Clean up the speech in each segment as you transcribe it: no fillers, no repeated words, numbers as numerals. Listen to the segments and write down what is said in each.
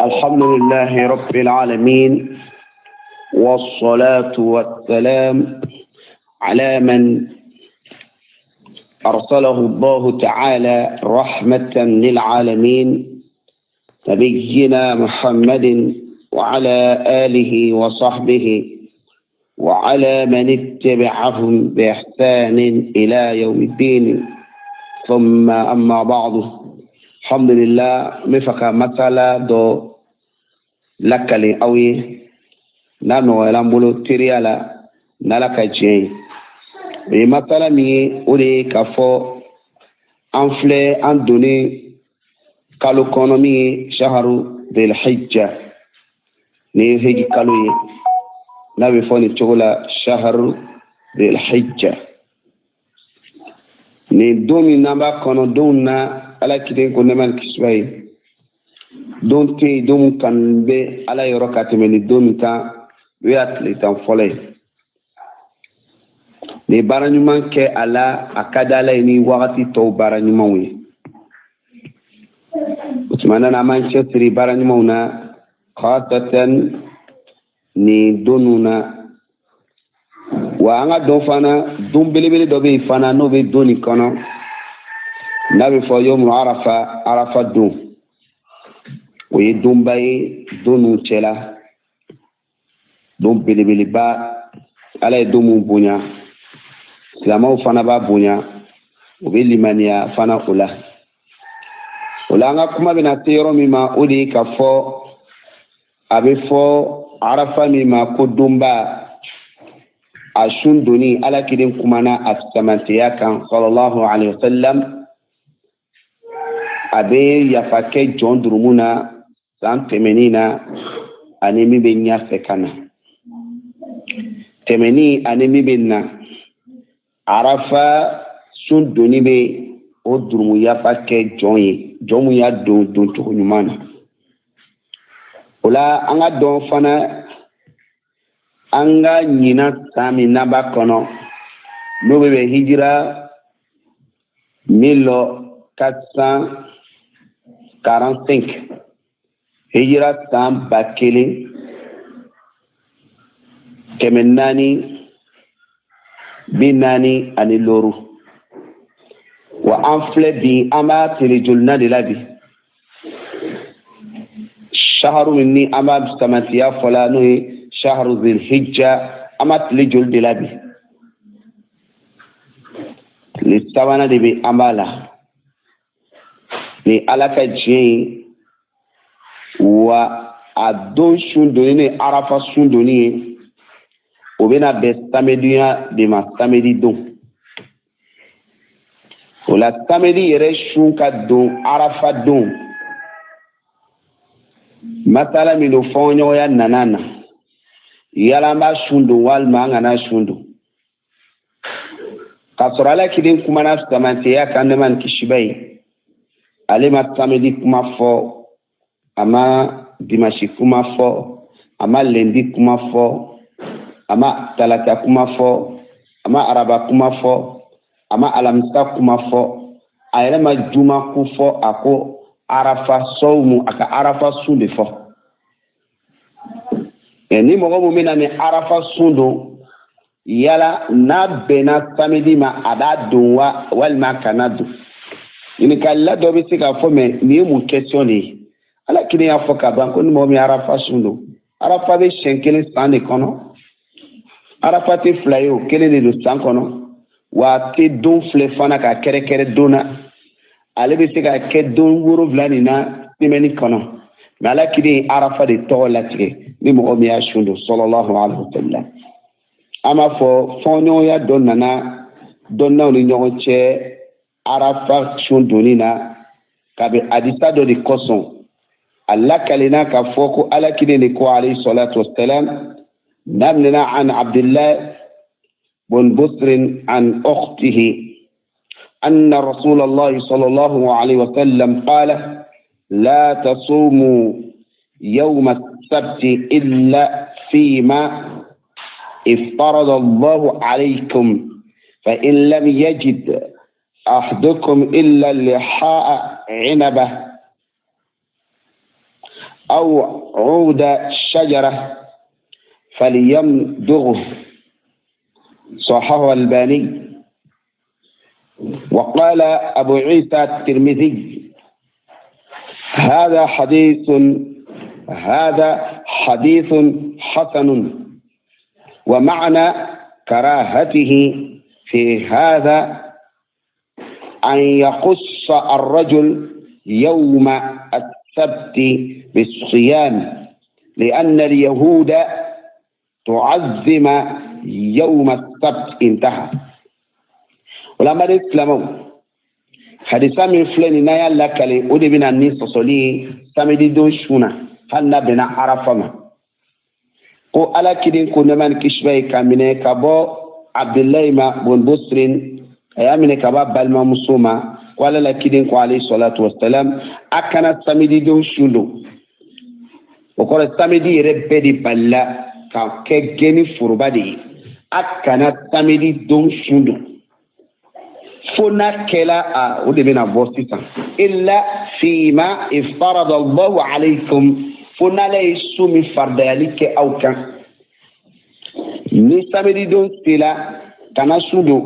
الحمد لله رب العالمين، والصلاة والسلام على من أرسله الله تعالى رحمة للعالمين، نبينا محمد وعلى آله وصحبه وعلى من اتبعهم بإحسان إلى يوم الدين، ثم أما بعد. Alhamdulillah, n bɛ fɛ ka masala dɔ lakale aw ye n'a nɔgɔyala n bolo teriya la n'Ala ka diɲɛ ye. O ye masala min ye, o de ye k'a fɔ an filɛ an donnen kalo kɔnɔ min ye shaharu delhijja, ni ye hiji kalo ye, n'a bɛ fɔ nin cogo la shaharu delhijja. Nin don min n'an b'a kɔnɔ, donw na Ala kiden ko nɛɛma ni kisi b'a ye, don tɛ yen don min kanu bɛ Ala yɔrɔ ka tɛmɛ nin don min kan, o y'a tile 10 fɔlɔ ye. Ni baara ɲuman kɛ a la, a ka di Ala ye ni wagati tɔw baara ɲumanw ye. O tuma na an b'an cɛsiri baara ɲumanw na, khasatan nin don ninnu na. Wa an ka dɔn fana, don belebele dɔ bɛ yen fana n'o bɛ don nin kɔnɔ, n'a bɛ fɔ yomu arafa, arafa don. O ye donba ye don ninnu cɛla, don belebeleba. Ala ye don mun bonya, silamɛw fana b'a bonya, u bɛ limaniya fana o la. O la an ka kuma bɛna se yɔrɔ min ma, o de ye k'a fɔ a bɛ fɔ arafa min ma ko donba, a sun donni, Ala kelen kumana a samanteya kan sallallahu alaihi wasallam. A bɛ yafa kɛ jɔn durumu na san tɛmɛnin na ani min bɛ ɲɛfɛ ka na, tɛmɛnin ani min bɛ na. Arafa sun donni bɛ o durumu yafa kɛ jɔn ye, jɔn mun y'a don doncogo ɲuman na. O la an ka dɔn fana, an ka ɲinan san min n'an b'a kɔnɔ, n'o bɛ bɛn hijira 1445, hijira san 1445. Wa an filɛ bi, an b'a tile jolina de la bi, shaharu min ni an b'a samantiya fɔ la, n'o ye shaharu zilhijja, an b'a tile joli de la bi? Tile sabanan de bɛ an b'a la ni Ala ka diɲɛ ye. Wa a don sun donni ni arafa sun donni ye, o bɛna bɛn samediya de ma, samedi don. O la samedi yɛrɛ sun ka don arafa don, masala min don, fɔɲɔgɔnya nana na, yala an b'a sun don walima an kana sun don, k'a sɔrɔ Ala kelen kumana samanteya kan nɛɛma ni kisiba ye. Ale ma samedi kuma fɔ, a ma dimanche kuma fɔ, a ma lundi kuma fɔ, a ma talata kuma fɔ, a ma araba kuma fɔ, a ma alamisa kuma fɔ, a yɛrɛ ma juma ko fɔ. A ko arafa sɔwmu, a ka arafa sun de fɔ. Ni mɔgɔ mun bɛna ni arafa sun don, yala n'a bɛnna samedi ma, a b'a don wa walima a kana don? Ɲininkalila dɔ bɛ se k'a fɔ, mɛ nin ye mun question de ye? Ala kelen y'a fɔ ka ban ko ni mɔgɔ min arafa sun don, arafa bɛ siɲɛ kelen san de kɔnɔ, arafa tɛ fila ye, o kelen de don san kɔnɔ. Wa a tɛ don filɛ fana ka kɛrɛkɛrɛ don na, ale bɛ se ka kɛ don 7 nin na semaine kɔnɔ. Mɛ Ala kelen ye arafa de tɔgɔ latigɛ ni mɔgɔ min y'a sun don sallallahu alaihi wa sallam. An b'a fɔ fɔɲɔgɔnya dɔ nana dɔnnaw ni ɲɔgɔn cɛ arafa sun donni na, kabi hadisa dɔ de kosɔn. A lakalenna k'a fɔ ko Ala kelen de ko alayhi salatu wassalam, n'a minɛna an Abdullah bun Busrin an ukhtihi أن رسول الله صلى الله عليه وسلم قال لا تصوموا يوم السبت إلا فيما افترض الله عليكم، فإن لم يجد أحدكم إلا لحاء عنبة أو عود شجرة فليمضغه. صححه الألباني. وقال أبو عيسى الترمذي: هذا حديث حسن، ومعنى كراهته في هذا أن يخص الرجل يوم السبت بالصيام، لأن اليهود تعظم يوم السبت. انتهى. O la, an silamɛw, hadisa min filɛ nin, n'a y'a lakale, o de bɛna ni sɔsɔli ye samedi don sun na, hali n'a bɛnna Arafa ma. Ko Ala kiden ko, nɛɛma ni kisi b'a ye, ka minɛ ka bɔ Abdulayi ma bun Busrin, a y'a minɛ ka bɔ a balimamuso ma, ko Ala la kiden ko, alayhi salatu wasalam, a kana samedi don sun don. O kɔrɔ, samedi yɛrɛ bɛɛ de balila ka kɛ gɛnni foroba de ye. A kana samedi don sun don fo n'a kɛla a o de bɛna bɔ sisan, illa fima iftarada Allahu alaykum, fo n'Ala ye sun min faridayali kɛ aw kan. Ni samedi don sera, kana sun don.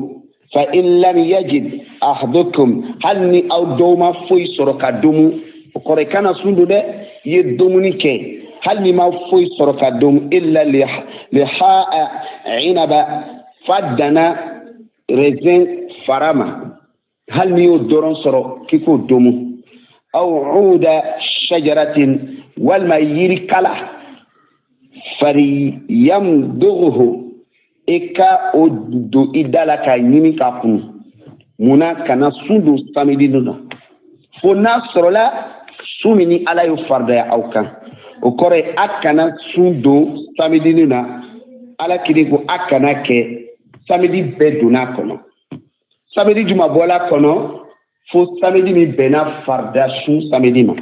Fa in lam yajid ahadukum, hali ni aw dɔw ma foyi sɔrɔ ka domu, o kɔrɔ i kana sun don dɛ, i ye dumuni kɛ, hali ni ma foyi sɔrɔ ka domu, illa lihaa inaba, fa danna raisin fara ma, hali n'i y'o dɔrɔn sɔrɔ k'i k'o domu, aw uda shajaratin, walima yirikala, falyamdughu, i ka o don i da la k'a ɲimi k'a kunu. Munna kana sun don samedi don na, fo n'a sɔrɔla sun min ni Ala y'o faridaya aw kan? O kɔrɔ ye, a kana sun don samedi don na. Ala kelen ko a kana kɛ, samedi bɛɛ donna a kɔnɔ. Samedi juma bɔla kɔnɔ, fo samedi min bɛnna farida sun samedi ma,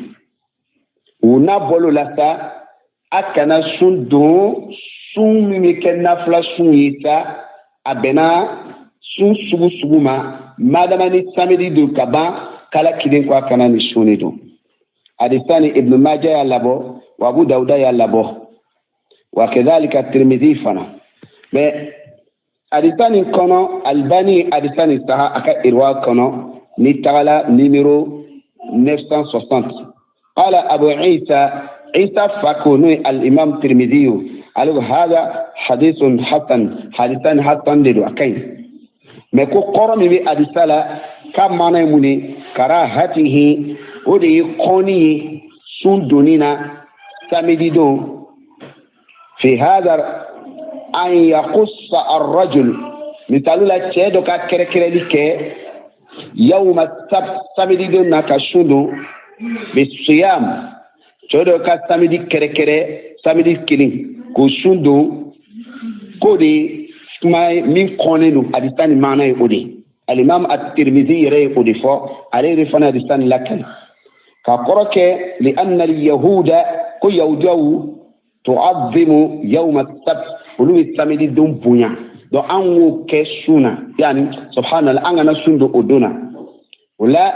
o n'a bɔl'o la sa, a kana sun don sun min bɛ kɛ nafila sun ye sa, a bɛnna sun sugu sugu ma, madama ni samedi don ka ban, k'Ala kelen ko a kana nin sun de don. Hadisa ni Ibn Majah y'a labɔ, wa Abu Dawuda y'a labɔ, wa kadhalika Tirmidhi fana. Mais hadisa nin kɔnɔ, Albani hadisa nin saha a ka Irwa kɔnɔ, ni tagala numéro 960. Qala Abu Isa, Isa fa ko, n'o ye al-Imam Tirmidhi ye, ale ko hada hadithun hasan, hadisa ni hasan de don, a ka ɲi. Mais ko kɔrɔ min bɛ hadisa la, k'a maana ye mun ye? Karahatihi, o de ye kɔnni ye sun donni na samedi don. Fi hada an yaqussa ar-rajul, misali la, cɛ dɔ ka kɛrɛkɛrɛli kɛ yawma sabt, samedi don na, ka sun don, bisiyam, cɛ dɔ ka samedi kɛrɛkɛrɛ, samedi kelen k'o sun don, k'o de kuma min kɔnnen don. Hadisa nin maana ye o de ye. Alimam at-Tirmidhi yɛrɛ ye o de fɔ, ale yɛrɛ fana hadisa nin lakali ka kɔrɔ kɛ li anna al-yahuda, ko yahudiyaw, tu'azzimu yawma sabt, olu bɛ samedi don bonya. Donc an k'o kɛ sun na, yani subhanallah, an kana sun don o don na. O la,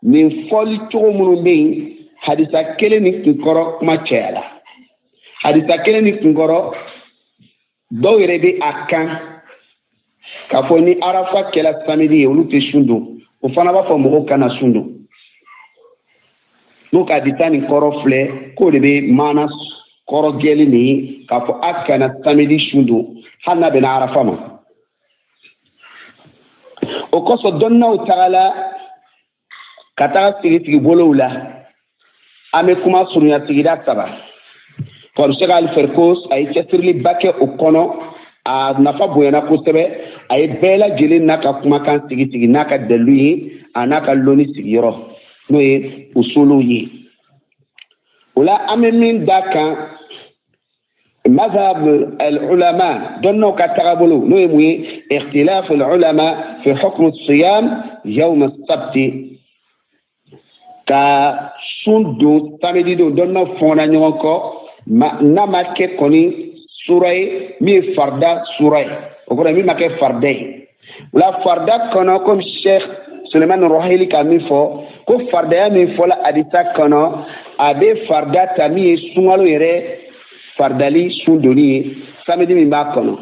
nin fɔli cogo minnu bɛ yen, hadisa kelen ni kunkɔrɔ kuma cayala. Hadisa kelen ni kunkɔrɔ, dɔw yɛrɛ bɛ a kan k'a fɔ ni Arafa kɛla samedi ye, olu tɛ sun don. O fana b'a fɔ mɔgɔw kana sun don. N'o ka hadisa nin kɔrɔ filɛ, k'o de bɛ maana kɔrɔ gɛlɛn nin ye, k'a fɔ a kana samedi sun don hali n'a bɛnna Arafa ma. O kosɔn, dɔnniyaw tagala ka taga sigi sigi bolow la. An bɛ kuma surunya sigida saba kɔmi Sɛki Alifarikos, a ye cɛsiriliba kɛ o kɔnɔ, a nafa bonyana kosɛbɛ. A ye bɛɛ lajɛlen n'a ka kumakan sigi sigi, n'a ka dalilu ye, a n'a ka lɔnni sigiyɔrɔ, n'o ye usuluw ye. O la, an bɛ min da kan, mazhab al-ulama, dɔnnaw ka tagabolo, n'o ye mun ye? Ikhtilaf al-ulama fi hukm siyam yawm as-sabt, ka sun don samedi don, dɔnnaw fɔnna ɲɔgɔn kɔ. N'a ma kɛ kɔni sura ye min ye farida sura ye, o kɔrɔ ye min ma kɛ farida ye. O la, farida kɔnɔ, komi Sheikh Suleiman Rohili ka min fɔ, ko faridaya min fɔla hadisa kɔnɔ, A bɛ farida ta min ye sunkalo yɛrɛ faridali sun donni ye, samedi min b'a kɔnɔ,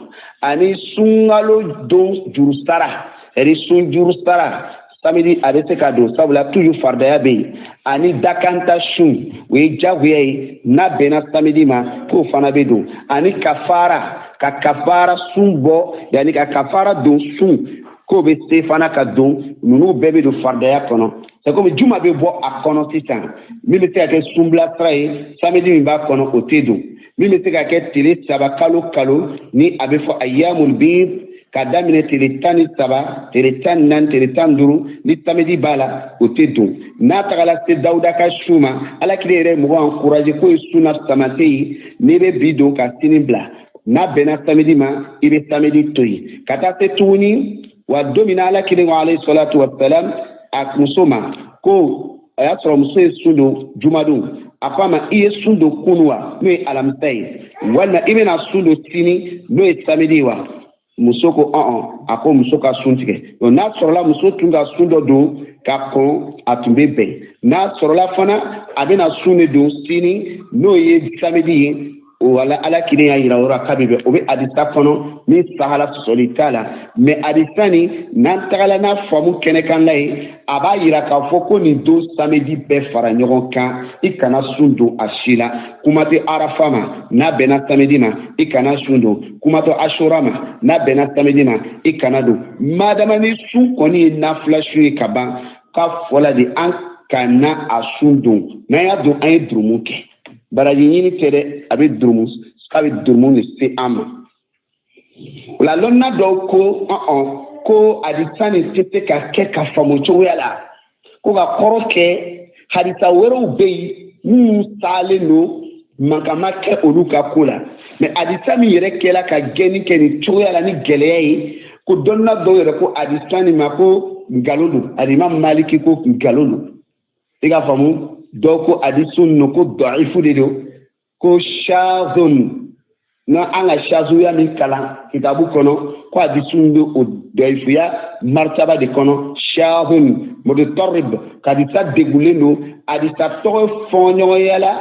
ani sunkalo don juru sara, c'est-à-dire sun juru sara samedi a bɛ se ka don, sabula toujours faridaya bɛ yen, ani dakanta sun, o ye jagoya ye, n'a bɛnna samedi ma k'o fana bɛ don, ani kafara, ka kafara sun bɔ, yanni ka kafara don sun, k'o bɛ se fana ka don. Ninnu bɛɛ bɛ don faridaya kɔnɔ. C'est comme juma bɛ bɔ a kɔnɔ sisan, min bɛ se ka kɛ sunbila sira ye, samedi min b'a kɔnɔ, o tɛ don. Min bɛ se ka kɛ tile 3 kalo kalo, ni a bɛ fɔ ayyamul bid, ka daminɛ tile 13, tile 14, tile 15, ni samedi b'a la, o tɛ don. N'a tagala se Dawuda ka su ma, Ala kile yɛrɛ mɔgɔ encouragé k'o ye sunna samate ye, n'i bɛ bi don ka sini bila, n'a bɛnna samedi ma, i bɛ samedi to yen. Ka taa se tuguni wa don min na Ala kile ko alayhi salatu wa salam a muso ma, ko a y'a sɔrɔ muso ye sun don jumadon, a ko a ma, i ye sun don kunu wa, n'o ye alamisa ye, walima i bɛna sun don sini, n'o ye samedi ye wa? Muso ko ɔn. A ko muso ka sun tigɛ. Donc n'a sɔrɔla muso tun ka sun dɔ don ka kɔn, a tun bɛ bɛn. N'a sɔrɔla fana a bɛna sun de don sini, n'o ye samedi ye, o wala Ala kelen y'a yira o yɔrɔ k'a bɛ bɛn. O bɛ hadisa kɔnɔ min sahala, sɔsɔli t'a la. Mais hadisa nin, n'an tagala n'a faamu kɛnɛkanla ye, a b'a yira k'a fɔ ko nin don samedi bɛɛ fara ɲɔgɔn kan, i kana sun don a si la. Kuma tɛ Arafa ma, n'a bɛnna samedi ma, i kana sun don. Kuma tɛ Ashura ma, n'a bɛnna samedi ma, i kana don. Madama ni sun kɔni ye nafila sun ye ka ban, k'a fɔla de an kana a sun don. N'an y'a don, an ye durumu kɛ. Baraji ɲini tɛ dɛ, a bɛ durumu, k'a bɛ durumu de se an ma. O la lɔnna dɔw ko ɔn ko hadisa nin tɛ se ka kɛ ka faamu cogoya la, ko ka kɔrɔ kɛ hadisa wɛrɛw bɛ yen minnu salen don, mankan ma kɛ olu ka ko la. Mais hadisa min yɛrɛ kɛla ka gɛnni kɛ nin cogoya la ni gɛlɛya ye, ko dɔnna dɔw yɛrɛ ko hadisa nin ma ko nkalon don. Alimami Maliki ko nkalon don. I ka faamu, dɔw ko hadisu ninnu ko dɔifu de don, ko shazon, na an ka shazuya min kalan kitabu kɔnɔ, ko hadisu ninnu bɛ o dɔifuya martaba de kɔnɔ, shazon mudtarib, ka hadisa degulen don. Hadisa tɔgɔ fɔɲɔgɔnya la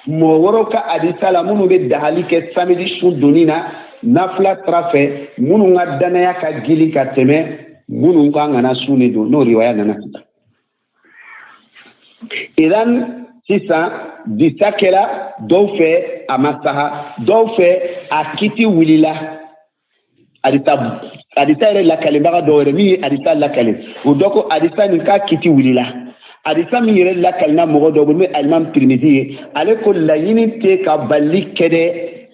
mɔgɔ wɛrɛw ka hadisa la minnu bɛ dahali kɛ samedi sun donni na nafila sira fɛ, minnu ka danaya ka gili ka tɛmɛ minnu kan kana sun de don, n'o riwaya nana sisan. Idan sisan disa kɛra dɔw fɛ, a ma saha, dɔw fɛ a kiti wulila. Hadisa yɛrɛ lakalebaga dɔw yɛrɛ min ye hadisa lakale, o dɔ ko hadisa nin k'a kiti wulila. Hadisa min yɛrɛ lakalina mɔgɔ dɔw bolo, n'o ye alimami Tirimizi ye, ale ko laɲini tɛ ka balili kɛ dɛ,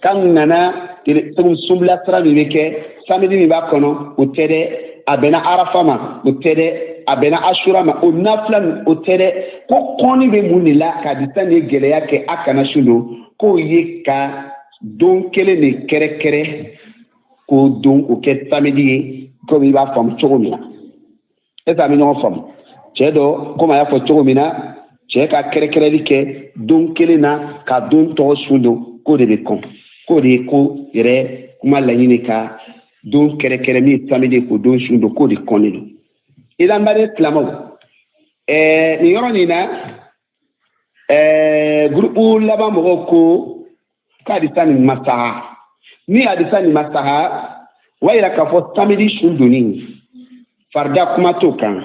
k'an nana sunbila sira min bɛ kɛ samedi min b'a kɔnɔ, o tɛ dɛ. A bɛnna Arafa ma, o tɛ dɛ. A bɛnna Ashura ma, o nafila nin, o tɛ dɛ. Ko kɔnni bɛ mun de la ka hadisa nin ye gɛlɛya kɛ a kana sun don, k'o ye ka don kelen de kɛrɛkɛrɛ k'o don o kɛ samedi ye, komi i b'a faamu cogo min na. Est ce que an bɛ ɲɔgɔn faamu? Cɛ dɔ, komi a y'a fɔ cogo min na, cɛ ka kɛrɛkɛrɛli kɛ don kelen na ka don tɔgɔ sun don, k'o de bɛ kɔn, k'o de ye ko yɛrɛ kuma laɲini ka don kɛrɛkɛrɛ min ye samedi k'o don sun don, k'o de kɔnnen don. Idan baden silamɛw, nin yɔrɔ nin na, gurupu laban mɔgɔw ko k'adisa nin ma saha. Ni hadisa nin ma saha, o b'a yira k'a fɔ samedi sun donni farida kuma t'o kan.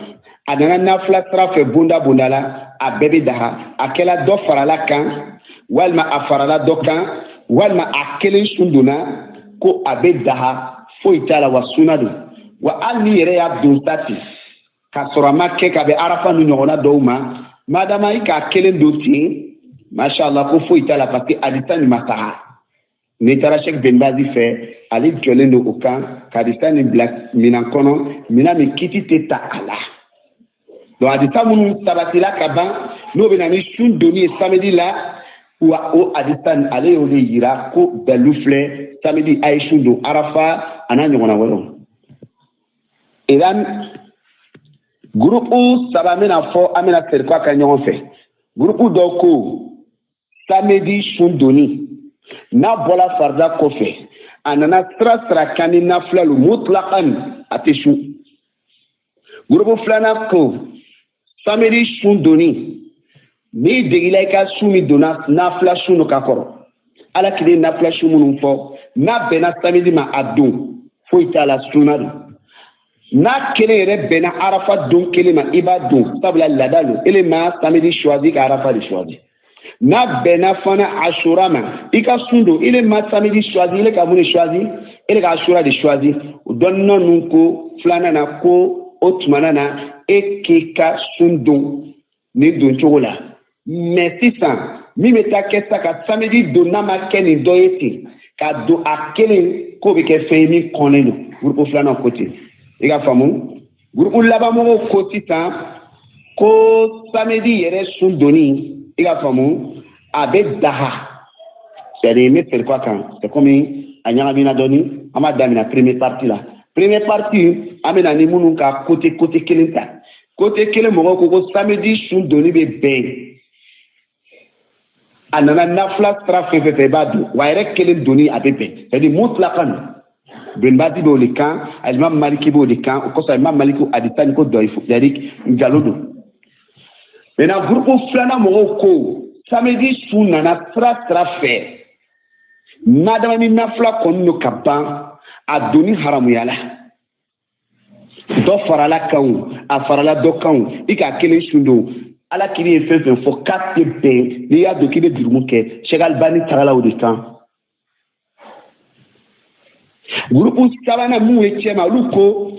A nana nafila sira fɛ bonda bonda la, a bɛɛ bɛ daha. A kɛla dɔ farala kan, walima a farala dɔ kan, walima a kelen sun donna, ko a bɛ daha, foyi t'a la, wa suna don. Wa hali ni yɛrɛ y'a don sa ten k'a sɔrɔ a ma kɛ ka bɛn Arafa ni ɲɔgɔnna dɔw ma, madama i k'a kelen don ten, masha Allah, ko foyi t'a la, parce que hadisa nin ma saha. N'i taara Sheikh Ben Bazi fɛ, ale jɔlen don o kan ka hadisa nin bila minan kɔnɔ, minan min kiti tɛ ta a la. Donc hadisa minnu sabatila ka ban, n'o bɛ na ni sun donni ye samedi la, wa o hadisa nin, ale y'o de yira ko dalu filɛ, samedi a ye sun don Arafa a n'a ɲɔgɔnna wɛrɛw. Idan gurupu saba bɛna fɔ, an bɛna serikɔ kɛ ɲɔgɔn fɛ. Gurupu dɔw ko samedi sun donni n'a bɔra farida kɔfɛ, a nana sira sira kan ni nafila lo, mutlaqan a tɛ sun. Gurupu filanan ko samedi sun donni N'i degila i ka sun min donna nafila sun don ka kɔrɔ, Ala kile nafila sun minnu fɔ, n'a bɛnna samedi ma, a don foyi t'a la, sunna don. N'a kelen yɛrɛ bɛnna Arafa don kelen ma, i b'a don, sabula laada don. Ele ma samedi choisi ka Arafa de choisi. N'a bɛnna fana Ashura ma, i ka sun don. Ele ma samedi choisi, ele ka mun de choisi? Ele ka Ashura de choisi. O dɔnnina ninnu ko filanan na ko o tumana na e k'i ka sun don nin don cogo la. Mais sisan min bɛ taa kɛ sa ka samedi don, n'a ma kɛ nin dɔ ye ten ka don a kelen, k'o bɛ kɛ fɛn ye min kɔnnen don. Groupe filanan ko ten, i ka faamu. Groupe labanmɔgɔw ko sisan ko samedi yɛrɛ sun donni, i ka faamu, a bɛ daha. C'est à dire n bɛ feere kɔ kan, c'est comme a ɲagamina dɔɔni. An b'a daminɛ première partie la. Première partie, an bɛ na ni minnu ka côté kelen ta. Côté kelen mɔgɔw ko ko samedi sun donni bɛ bɛn, a nana nafila sira fɛn fɛn fɛ, i b'a don, wa a yɛrɛ kelen donni a bɛ bɛn, c'est à dire mutlakan. Bin Bazi b'o de kan, Alimam Maliki b'o de kan. O kosɔn Imam Maliki hadisa ni ko dɔyifu, c'est à dire nkalon don. Maintenant, groupe filanan mɔgɔw ko samedi sun nana sira sira fɛ, madama ni nafila kɔni don ka ban, a donni haramuyala. Dɔ farala kan o, a farala dɔ kan o, i k'a kelen sun don, Ala kiri ye fɛn fɛn fɔ k'a tɛ bɛn, n'i y'a don k'i bɛ jurumu kɛ. Cheikh Albani tagala o de kan. Groupe sabanan mun ye cɛma, olu ko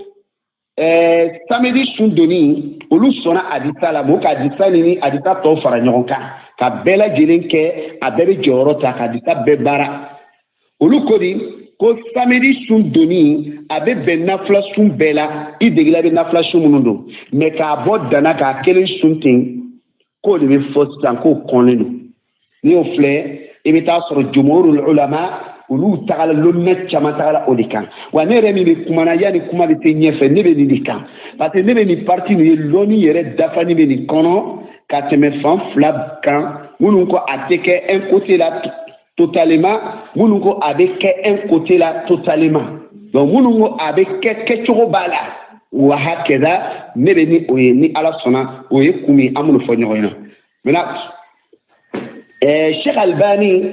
samedi sun donni, olu sɔnna hadisa la, mɔgɔ ka hadisa ni hadisa tɔw fara ɲɔgɔn kan ka bɛɛ lajɛlen kɛ, a bɛɛ bɛ jɔyɔrɔ ta ka hadisa bɛɛ baara. Olu ko di ko samedi sun donni a bɛ bɛn nafila sun bɛɛ la, i degela bɛ nafila sun minnu don, mais k'a bɔ danna k'a kelen sun ten, k'o de bɛ fɔ sisan k'o kɔnnen don. N'i y'o filɛ, i bɛ taa sɔrɔ jumhurul ulama, olu tagala, lɔnna caman tagala o de kan. Wa ne yɛrɛ min bɛ kuma na, yanni kuma bɛ se ɲɛfɛ, ne bɛ nin de kan, parce que ne bɛ nin partie nin ye, lɔnni yɛrɛ dafani bɛ nin kɔnɔ ka tɛmɛ fan fila kan. Minnu ko a tɛ kɛ un côté la totalement, minnu ko a bɛ kɛ un côté la totalement. Donc minnu ko a bɛ kɛ, kɛcogo b'a la, wa hakɛda ne bɛ ni o ye, ni Ala sɔnna, o ye kun min an b'o fɔ ɲɔgɔn ɲɛna. Maintenant, Cheikh Albani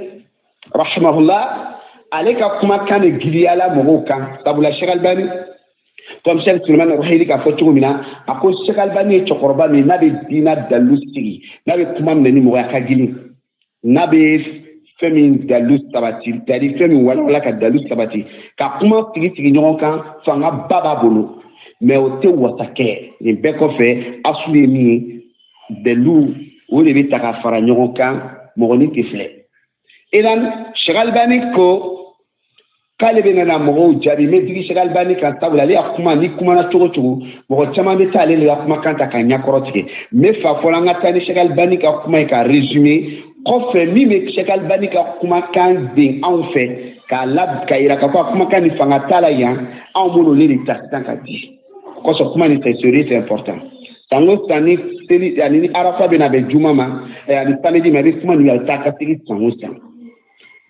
rahimahullah, ale ka kumakan de giriyala mɔgɔw kan, sabula Cheikh Albani, comme Cheikh Suleiman Ruhaili k'a fɔ cogo min na, a ko Cheikh Albani ye cɛkɔrɔba min n'a bɛ diinɛ dalilu sigi, n'a bɛ kuma minɛ ni mɔgɔ ye, a ka girin, n'a bɛ fɛn min dalilu sabati, c'est à dire fɛn min walawala ka dalilu sabati, ka kuma sigi sigi ɲɔgɔn kan, fanga ba b'a bolo. Mais o tɛ wasa kɛ nin bɛɛ kɔfɛ, asulu ye min ye, dalilu o de bɛ ta ka fara ɲɔgɔn kan, mɔgɔnin tɛ filɛ. Idan Cheikh Albani ko k'ale bɛ nana mɔgɔw jaabi, n bɛ digi Cheikh Albani kan, sabula ale ka kuma, ni kumana cogo cogo, mɔgɔ caman bɛ taa ale de ka kumakan ta ka ɲɛkɔrɔ tigɛ. N bɛ fa fɔlɔ an ka taa ni Cheikh Albani ka kuma ye ka résumer, kɔfɛ min bɛ Cheikh Albani ka kumakan den anw fɛ k'a la ka yira k'a fɔ a kumakan ni fanga t'a la yan, anw b'olu de ta sisan ka di kosɔn. Kuma nin c'est sérieux, c'est important. San o san ni seli ani ni Arafa bɛna bɛn juma ma ani samedi ma, i bɛ kuma nin, a bɛ taa ka segin san o san,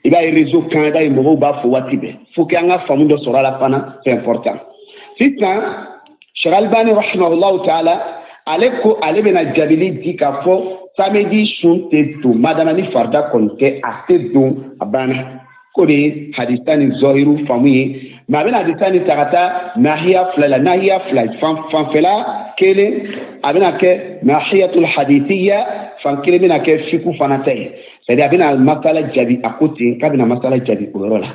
i b'a ye réseau kan, i b'a ye mɔgɔw b'a fɔ waati bɛɛ. Faut que an ka faamu dɔ sɔrɔ a la fana, c'est important. Sisan Cheikh Albani rahimahullahu taala, ale ko ale bɛna jaabili di k'a fɔ samedi sun tɛ don, madama ni farida kɔni tɛ, a tɛ don, a banna. K'o de ye hadisa ni zɔhiru faamu ye. Mais a bɛna hadisa ni ta ka taa nahiya fila la, nahiya fila fan fanfɛla kelen a bɛna kɛ nahiyatul hadisiya, fan kelen bɛna kɛ fiku fana ta ye, c'est à dire a bɛna masala jaabi. A ko ten k'a bɛna masala jaabi o yɔrɔ la.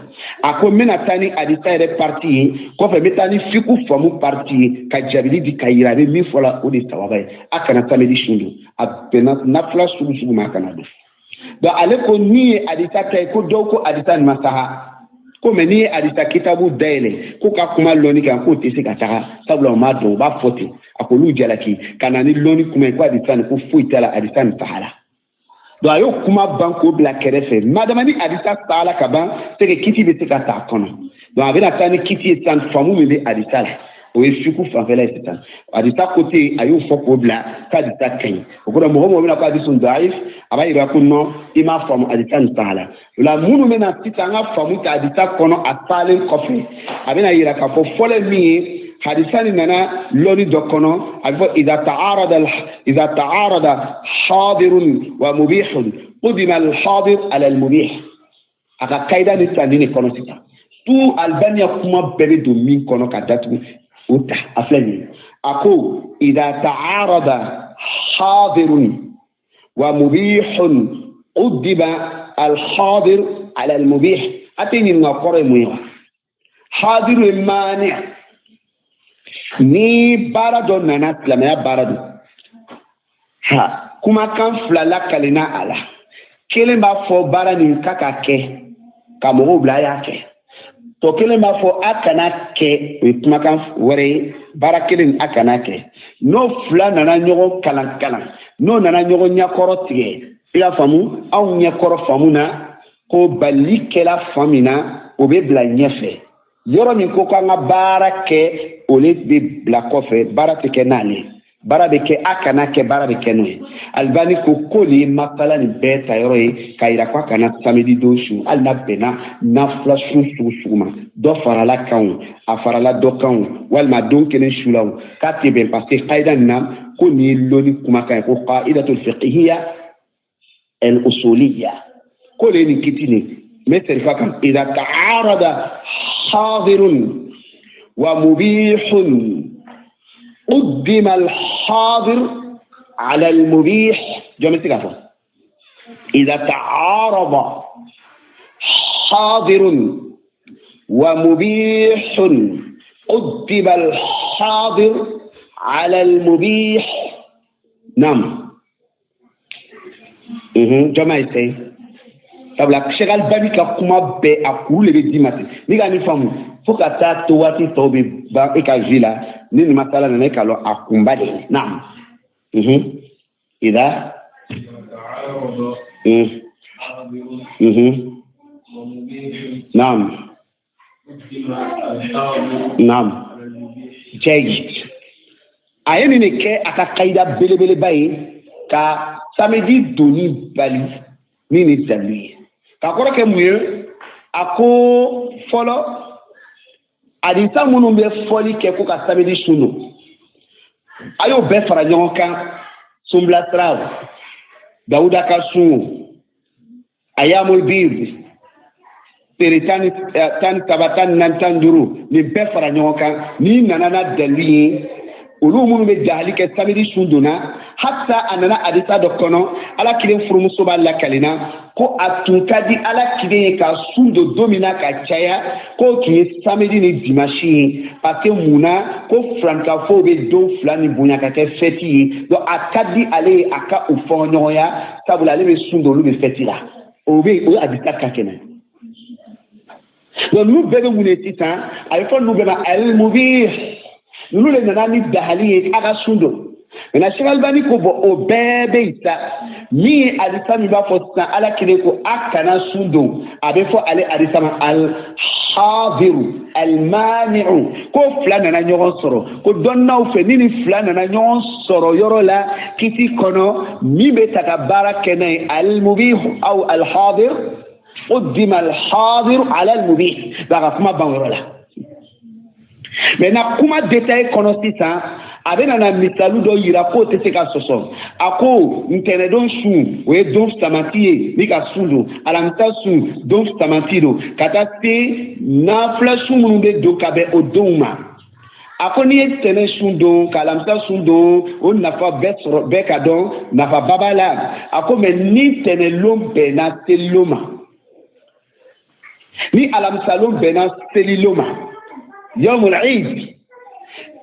A ko n bɛna taa ni hadisa yɛrɛ partie ye, kɔfɛ n bɛ taa ni fiku faamu partie ye ka jaabili di ka yira a bɛ min fɔ la, o de ye sawaba ye. A kana samedi sun don, a bɛnna nafila sugu sugu ma, a kana don. Donc ale ko min ye hadisa ta ye, ko dɔw ko hadisa nin ma saha ko, mais n'i ye hadisa kitabu dayɛlɛ ko ka kuma lɔnni kan, k'o tɛ se ka taga, sabula o m'a dɔn, u b'a fɔ ten. A k'olu jalaki ka na ni lɔnni kuma ye ko hadisa nin ko foyi t'a la, hadisa nin sahara. Donc a y'o kuma ban k'o bila kɛrɛfɛ. Madama ni hadisa sahara ka ban, c'est que kiti bɛ se ka ta a kɔnɔ. Donc a bɛna taa ni kiti ye sisan, faamu min bɛ hadisa la, o ye fiku fanfɛla ye. Sisan hadisa côté, a y'o fɔ k'o bila ko hadisa ka ɲi. O kɔrɔ, mɔgɔ mɔgɔ bɛna ko hadisa daif, a b'a yira ko non, i m'a faamu, hadisa nin sahara. O la minnu bɛna sisan an ka faamu ta hadisa kɔnɔ, a taalen kɔfɛ, a bɛna yira k'a fɔ fɔlɔ ye min ye. Hadisa nin nana lɔnni dɔ kɔnɔ, a bɛ fɔ idha ta'arada hadirun wa mubihun qudima al-hadir ala al-mubih. A ka kayida ni ta nin de kɔnɔ sisan. Tout Albani ya kuma bɛɛ bɛ don min kɔnɔ ka datugu o ta a filɛ nin ye. A ko idha ta'arada hadirun wa mubihun qudima al-hadir ala al-mubih. A tɛ ɲininka kɔrɔ ye mun ye wa? Hadiru ye maani. Ni baara dɔ nana, silamɛya baara don, ha kumakan fila lakalenna a la, kelen b'a fɔ baara nin k'a ka kɛ ka mɔgɔw bila a y'a kɛ, tɔ kelen b'a fɔ a kana kɛ, o ye kumakan wɛrɛ ye, baara kelen a kana kɛ. N'o fila nana ɲɔgɔn kalan kalan, n'o nana ɲɔgɔn ɲɛkɔrɔ tigɛ, i y'a faamu, anw ɲɛkɔrɔ faamu na ko balili kɛla fan min na, o bɛ bila ɲɛfɛ. Yɔrɔ min ko k'an ka baara kɛ, o le bɛ bila kɔfɛ, baara tɛ kɛ n'ale, baara bɛ kɛ a kana kɛ, baara bɛ kɛ n'o ye. Albani ko k'o de ye masala nin bɛɛ ta yɔrɔ ye k'a yira k'a kana samedi don su, hali n'a bɛnna nafila sun sugu sugu ma, dɔ farala kan o, a farala dɔ kan o, walima don kelen su la o, k'a tɛ bɛn, parce que kayida nin na ko nin ye lɔnni kumakan ye, ko qaidatul fiqhiyya al usuliyya, k'o de ye nin kiti nin. N bɛ segin kan, idha ta'arada hadirun wa mubihun قدم الحاضر على المبيح. جمع سكافة. إذا تعارض حاضر ومبيح قدم الحاضر على المبيح. نعم. جمع سي. Sabula Cheikh Albani ka kuma bɛɛ a kuru le bɛ d'i ma ten, n'i ka nin faamu fo ka taa to waati tɔw bɛ ban e ka vie la, ni nin masala nana e k'a lɔn a kunba de ye. Naam. Idha naam naam jayid. A ye nin de kɛ a ka kayida belebeleba ye ka samedi donni bali ni nin dalilu ye. Ka kɔrɔ kɛ mun ye? A ko fɔlɔ, hadisa minnu bɛ fɔli kɛ ko ka samedi sun don, a y'o bɛɛ fara ɲɔgɔn kan, sunbilasira o, Dawuda ka sun o, ayamul bid, tere 13, 14, 15, nin bɛɛ fara ɲɔgɔn kan. N'i nana n'a dalilu ye, olu minnu bɛ jahali kɛ samedi sun donna, hatta a nana hadisa dɔ kɔnɔ, ala kelen furumuso b'a lakalenna ko a tun ka di ala kelen ye ka sun don don min na ka caya, k'o tun ye samedi ni dimanche ye, parce que mun na ko filankafow bɛ don fila ni bonya ka kɛ fɛti ye, donc a ka di ale ye a ka u fɔ ɲɔgɔnya, sabula ale bɛ sun don, olu bɛ fɛti la, o bɛ o ye hadisa ka kɛnɛ. Donc ninnu bɛɛ bɛ mun de sisan? A bɛ fɔ ninnu bɛɛ ma al-mubih. Ninnu de nana ni dahali ye a ka sun don. Maintenant Cheikh Albani ko bɔn o bɛɛ bɛ yen sa, min ye hadisa min b'a fɔ sisan ala kelen ko a kana sun don, a bɛ fɔ ale hadisa ma al-hadiru al-mani'u, ko fila nana ɲɔgɔn sɔrɔ, ko dɔnnaw fɛ ni nin fila nana ɲɔgɔn sɔrɔ yɔrɔ la kiti kɔnɔ, min bɛ ta ka baara kɛ n'a ye al-mubih aw al-hadir, qaddima al-hadir ala al-mubih. A ka kuma ban yɔrɔ la. Maintenant kuma détail kɔnɔ sisan, a bɛ na misali dɔ yira k'o tɛ se ka sɔsɔ. A ko ntɛnɛdon sun, o ye don samati ye ni ka sun don, alamisa sun don samati don, ka taa se nafila sun minnu bɛ don ka bɛn o donw ma. A ko n'i ye ntɛnɛn sun don ka alamisa sun don, o nafa bɛɛ sɔrɔ, bɛɛ ka dɔn nafaba b'a la. A ko mɛ ni ntɛnɛnlon bɛnna selilon ma, ni alamisalon bɛnna selilon ma, yawmul eid,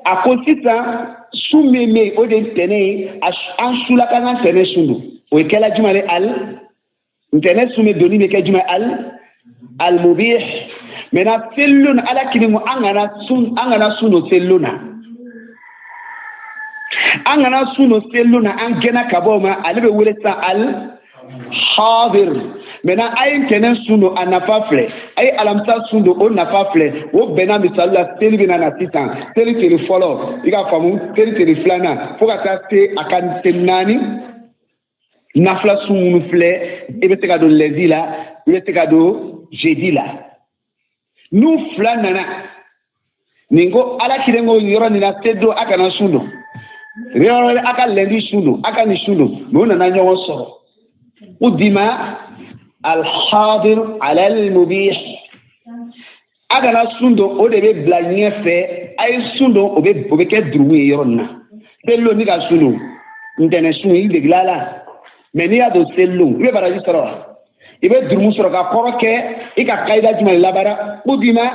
a ko sisan sun min bɛ yen o de ye ntɛnɛn ye, an sula k'an ka ntɛnɛn sun don, o ye kɛla jumɛn ye? Al ntɛnɛn sun bɛ donni bɛ kɛ jumɛn? Al al-mubih. Maintenant selilon, ala kelen ko an kana sun don selilon na, an kana sun don selilon na, an gɛnna ka bɔ o ma, ale bɛ wele sisan al hadir. Maintenant a ye ntɛnɛn sun don, a nafa filɛ, a ye alamisa sun don, o nafa filɛ, o bɛnna misali la seli bɛ na sisan, seli tele fɔlɔ, i k'a faamu, seli tele filanan, fo ka taa se a ka se naani nafila sun minnu filɛ, i bɛ se ka don lundi la, i bɛ se ka don jeudi la. N'u fila nana, Nin ko ala kelen ko yɔrɔ nin na se don a kana sun don, yɔrɔ wɛrɛ a ka lundi sun don, a ka nin sun don, mais u nana ɲɔgɔn sɔrɔ. Qudima alhadir ala almubih, a kana sun don, o de bɛ bila ɲɛfɛ. A ye sun don, o bɛ kɛ durumu ye yɔrɔ nin na. Selilon ni ka sun don, ntɛnɛn sun i degela la, mais n'i y'a don selilon i bɛ baraji sɔrɔ wa? I bɛ durumu sɔrɔ ka kɔrɔ kɛ i ka kayida jumɛn labaara? Qudima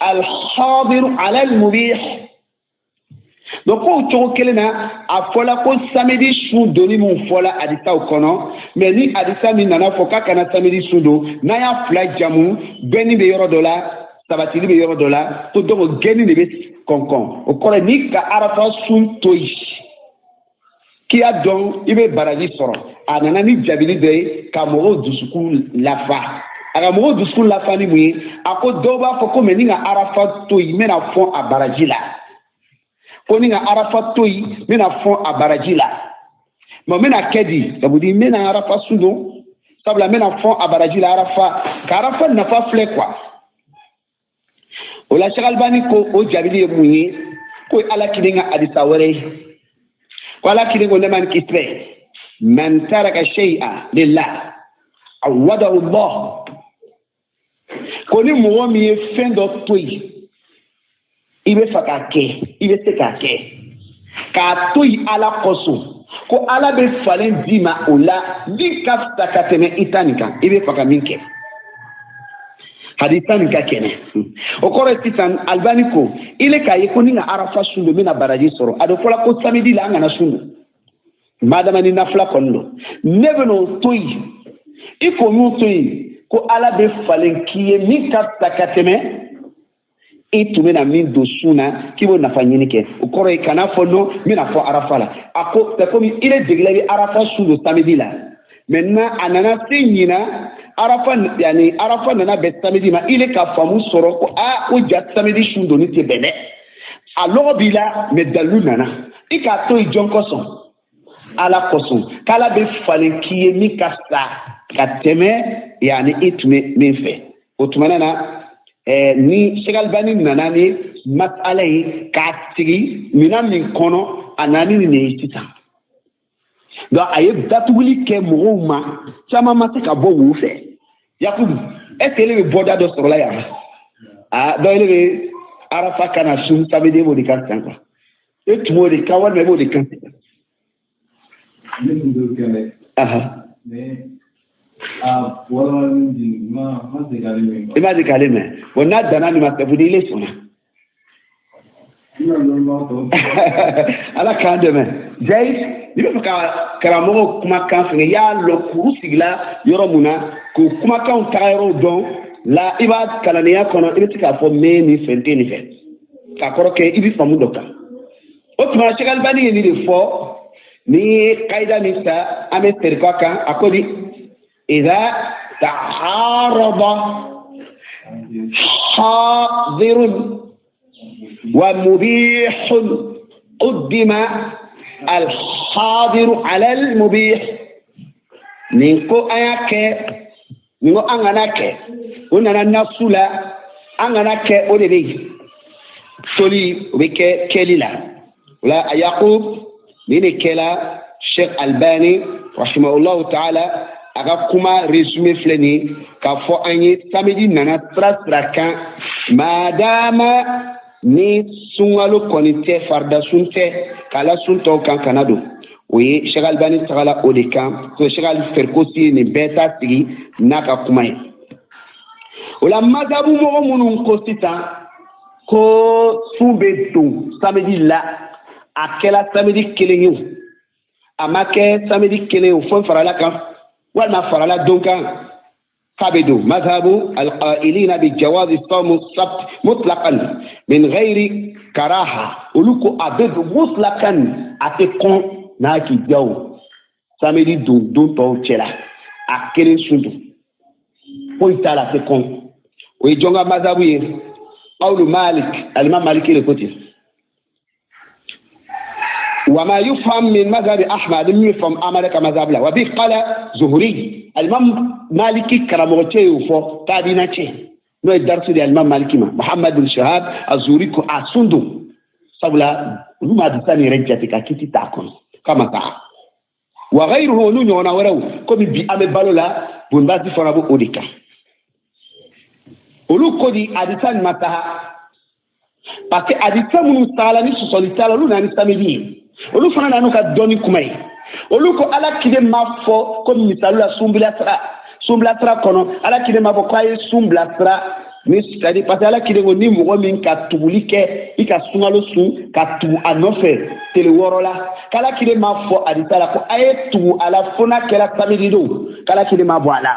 alhadir ala almubih. Donc k'o cogo kelen na a fɔla ko samedi sun donni min fɔla hadisaw kɔnɔ, mais ni hadisa min nana fɔ k'a kana samedi sun don, n'an y'a fila jamu, gɛnni bɛ yɔrɔ dɔ la, sabatili bɛ yɔrɔ dɔ la, ko donc gɛnni de bɛ kɔnkɔn. O kɔrɔ n'i ka arafa sun to yen k'i y'a dɔn i bɛ baraji sɔrɔ. A nana ni jabili dɔ ye ka mɔgɔw dusukun lafa. A ka mɔgɔw dusukun lafa ni mun ye? A ko dɔw b'a fɔ ko mais ni ka arafa to yen n bɛna fɔn a baraji la, ko ni ka arafa to yen n bɛna fɔn a baraji la, mais n bɛna kɛ di? Ça veut dire n bɛna arafa sun don, sabula n bɛna fɔn a baraji la arafa, ka arafa nafa filɛ quoi. O la Cheikh Albani ko o jabili ye mun ye? Ko ala kelen ka hadisa wɛrɛ ye, ko ala kelen ko nɛma ni kisi bɛ man taraka shay'a lillah awadahu Allah, ko ni mɔgɔ min ye fɛn dɔ to yen i bɛ fɛ k'a kɛ, i bɛ se k'a kɛ, k'a to yen ala kosɔn, ko ala bɛ falen d'i ma o la min ka fisa ka tɛmɛ i ta nin kan, i bɛ fɛ ka min kɛ. Hadisa nin ka kɛnɛ. O kɔrɔ ye sisan Albani ko ile k'a ye ko ni ka arafa sun don n bɛna baraji sɔrɔ. A dɔ fɔla ko samedi la an kana sun don, madama ni nafila kɔni don, ne bɛn'o to yen, i ko min to yen, ko ala bɛ falen k'i ye min ka fisa ka tɛmɛ i tun bɛna min don sun na k'i b'o nafa ɲini kɛ. O kɔrɔ ye kana fɔ non n bɛna fɔ arafa la. A ko c'est comme i le degela i bɛ arafa sun don samedi la, maintenant a nana se ɲina arafa, yani arafa nana bɛn samedi ma, i le ka faamu sɔrɔ ko aa ko ja samedi sun donni tɛ bɛn dɛ, a lɔgɔ b'i la, mais dalilu nana i k'a to yen jɔn kosɔn? Ala kosɔn, k'ala bɛ falen k'i ye min ka fisa ka tɛmɛ yani i tun bɛ min fɛ. O tuma na ni Cheikh Albani nana ni masala ye k'a sigi minɛn min kɔnɔ, a nana ni nin de ye sisan. Donc a ye datuguli kɛ mɔgɔw ma, caman ma se ka bɔ wo fɛ. Yakubu, est ce que ele bɛ bɔda dɔ sɔrɔla yan? Ah, donc ele bɛ arafa kana sun samedi b'o de kan sisan quoi. E tun b'o de kan walima e b'o de kan sisan? Ne tun t'o kɛ dɛ. Mais a walawalali di ma ma deli k'ale mɛn. I ma deli k'ale mɛn. Bon, n'a danna nin ma, ça veut dire ile sɔnna. N bɛna dɔnnibaga tɔw. Ala k'an dɛmɛ. Jayi, n'i bɛ fɛ ka karamɔgɔw kumakan fɛngɛ, i y'a lɔn kuru sigila yɔrɔ mun na, k'o kumakanw taga yɔrɔw dɔn la, i b'a kalandenya kɔnɔ, i bɛ se k'a fɔ n bɛ nin fɛ, n tɛ nin fɛ, k'a kɔrɔ kɛ i bɛ faamu dɔ kan. O tuma Cheikh Albani ye nin de fɔ. Ni ye kayida min ta, an bɛ terikɛ kan, a ko di idha ta'arada hadirun wa mubihun quddima alhadiru ala almubih. Nin ko an y'a kɛ, nin ko an kana kɛ, o nana nasu la, an kana kɛ, o de bɛ yen toli, o bɛ kɛ kɛli la. O la a Yakub, nin de kɛla Cheikh Albani rahimahullahu ta'ala a ka kuma résumé filɛ nin ye k'a fɔ an ye samedi nana sira sira kan, madama ni sunkalo kɔni tɛ, farida sun tɛ, k'a la sun tɔw kan kana don. O ye Cheikh Albani tagala o de kan. Ko Cheikh Ali Ferikosi ye nin bɛɛ ta sigi n'a ka kuma ye. O la mazabu mɔgɔ minnu ko sisan ko sun bɛ don samedi la, a kɛla samedi kelen ye o, a ma kɛ samedi kelen ye o, fo farala kan walima farala don kan k'a bɛ don. Mazhabu alqailina bi jawazi sawmu sabt mutlaqan min ghairi karaha, olu ko a bɛ don mutlaqan, a tɛ kɔn n'a k'i diya o, samedi don don tɔw cɛla a kelen sun don, foyi t'a la, a tɛ kɔn. O ye jɔn ka mazhabu ye? Qawlu Malik, alimam Maliki de ko ten. وما يفهم من مذهب أحمد من يفهم أحمد كمذهب لا وبه قال زهري. الإمام مالكي كراموتي يفو تابيناتي N'o ye darisu di alimami Maliki ma, Muhammad bin Shahab Az-Zuhri ko a sun don, sabula olu ma hadisa nin yɛrɛ jate ka kiti t'a kɔnɔ k'a ma taa. Wa ghayruhu, olu ɲɔgɔnna wɛrɛw, komi bi an bɛ balo la, Bunbasi fana b'o o de kan. Olu ko di hadisa nin ma taga, parce que hadisa minnu taala ni sɔsɔli t'a la, olu nana ni samedi ye, olu fana nana n'u ka dɔnni kuma ye. Olu ko ala kiden m'a fɔ ko misali la sunbilasira kɔnɔ, ala kiden m'a fɔ k'a ye sun bilasira ni, c'est à dire parce que ala kiden ko ni mɔgɔ min ka tuguli kɛ i ka sunkalo sun ka tugu a nɔfɛ tele 6 la, k'ala kiden m'a fɔ hadisa la ko a ye tugu a la fo n'a kɛra samedi don, k'ala kiden m'a bɔ a la.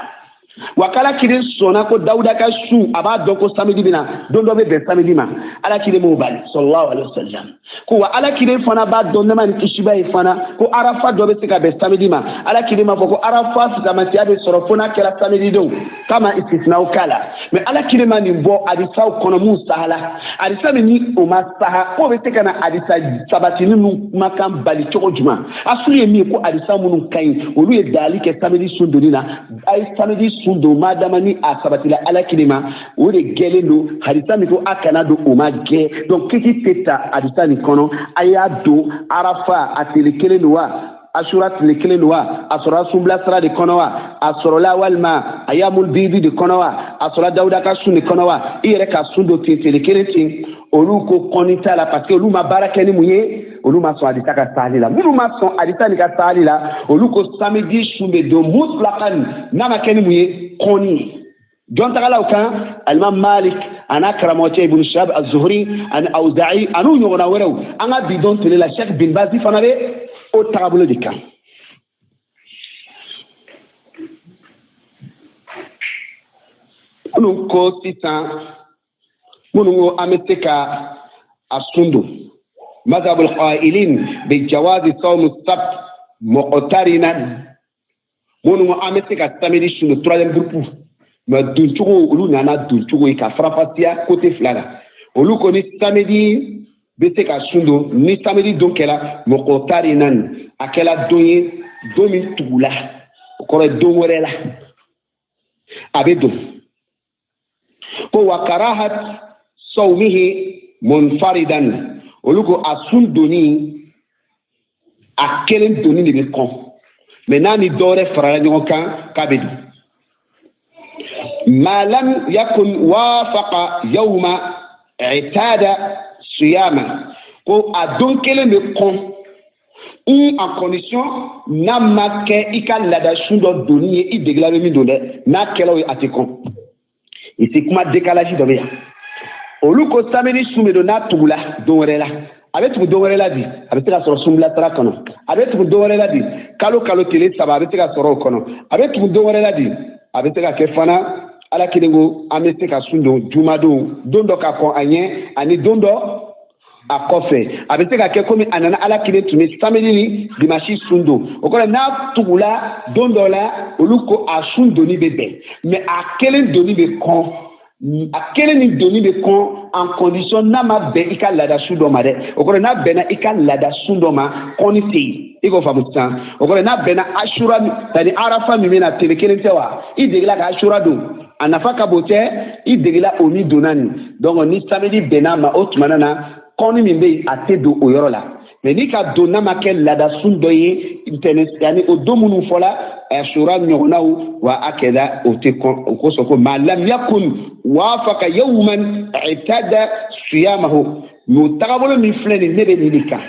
Wa k'ala kiden sɔnna ko Dawuda ka sun, a b'a dɔn ko samedi bɛ na, don dɔ bɛ bɛn samedi ma, ala kiden m'o bali sallallahu alaihi wasallam. Ko wa ala kiden fana b'a dɔn nɛma ni kisiba ye fana ko arafa dɔ bɛ se ka bɛn samedi ma, ala kiden m'a fɔ ko arafa fisamantiya bɛ sɔrɔ fo n'a kɛra samedi don kama istisinaw k'a la. Mais ala kiden ma nin bɔ hadisaw kɔnɔ mun sahala, hadisa min ni o ma saha, k'o bɛ se ka na hadisa sabatini ninnu kumakan bali cogo jumɛn? Asulu ye min ye ko hadisa minnu ka ɲi, olu ye dali kɛ samedi sun donni na, a ye samedi sun don madama ni a sabatila ala kelen ma, o de gɛlen don. Hadisa min ko a kana don, o ma gɛ, donc kiti tɛ ta hadisa nin kɔnɔ. A y'a don arafa a tile kelen don wa, asura tile kelen don wa, a sɔrɔla sunbilasira de kɔnɔ wa, a sɔrɔla walima a yamul bidi de kɔnɔ wa, a sɔrɔla Dawuda ka sun de kɔnɔ wa, i yɛrɛ ka sun don ten tile kelen ten, olu ko kɔni t'a la, parce que olu ma baara kɛ ni mun ye, olu ma sɔn hadisa ka saali la. Minnu ma sɔn hadisa nin ka saali la, olu ko samedi sun bɛ don mutlakan, n'a ma kɛ ni mun ye, kɔni ye. Jɔn tagalaw kan, alimam Malik a n'a karamɔgɔcɛ Ibn Shihab Az-Zuhri ani Awza'i an'u ɲɔgɔnna wɛrɛw, an ka bi don tile la Sheikh bin Bazi fana bɛ o tagabolo de kan. Minnu ko sisan, minnu ko an bɛ se ka a sun don, mazhabul qailin bi jawazi sawm as-sabt muqtarinan, minnu ko an bɛ se ka samedi sun don, troisième groupe, mais doncogo olu nana doncogo ye ka farafasiya côté fila la. Olu ko ni samedi bɛ se ka sun don, ni samedi don kɛra muqtarinan, a kɛra don ye, don min tugula, o kɔrɔ ye don wɛrɛ la a bɛ don. Ko wa karahat sawmihi munfaridan, olu ko a sun donni a kelen donni de bɛ kɔn, mais n'a ni dɔ wɛrɛ farala ɲɔgɔn kan k'a bɛ don. Ma lam yakun wafaqa yawma i'tada siyama, ko a don kelen bɛ kɔn en condition n'a ma kɛ i ka laada sun dɔ donni ye, i degela bɛ min don dɛ, n'a kɛla o ye a tɛ kɔn. Ici kuma décalage dɔ bɛ yan. Olu ko samedi sun bɛ don n'a tugula don wɛrɛ la, a bɛ tugu don wɛrɛ la di, a bɛ se ka sɔrɔ sunbilasira kɔnɔ, a bɛ tugu don wɛrɛ la di, kalo kalo tile 3 a bɛ se ka sɔrɔ o kɔnɔ, a bɛ tugu don wɛrɛ la di, a bɛ se ka kɛ fana ala kelen ko an bɛ se ka sun don jumadon, don dɔ ka kɔn a ɲɛ ani don dɔ a kɔfɛ, a bɛ se ka kɛ komi a nana ala kelen tun bɛ samedi ni dimanche sun don, o kɔrɔ n'a tugula don dɔ la, olu ko a sun donni bɛ bɛn, mais a kelen donni bɛ kɔn, a kelen ni donni bɛ kɔn en condition n'a ma bɛn i ka laada sun dɔ ma dɛ, o kɔrɔ n'a bɛnna i ka laada sun dɔ ma kɔnni tɛ yen, i k'o faamu sisan, o kɔrɔ n'a bɛnna asura c'est-à-dire arafa min bɛ na tile kelen tɛ wa, i degela ka asura don, a nafa ka bon tɛ, i degela o min donna nin, donc ni samedi bɛnna ma o tuma na kɔnni min bɛ yen a tɛ don o yɔrɔ la, mais n'i ka don n'a ma kɛ laada sun dɔ ye ntɛnɛn yanni o don minnu fɔla asura ɲɔgɔnnaw wa akɛda o tɛ kɔn, o kosɔn ko ma lam yakun wafaka yawman i'tada siyamahu, n'o tagabolo min filɛ nin ne bɛ nin de kan,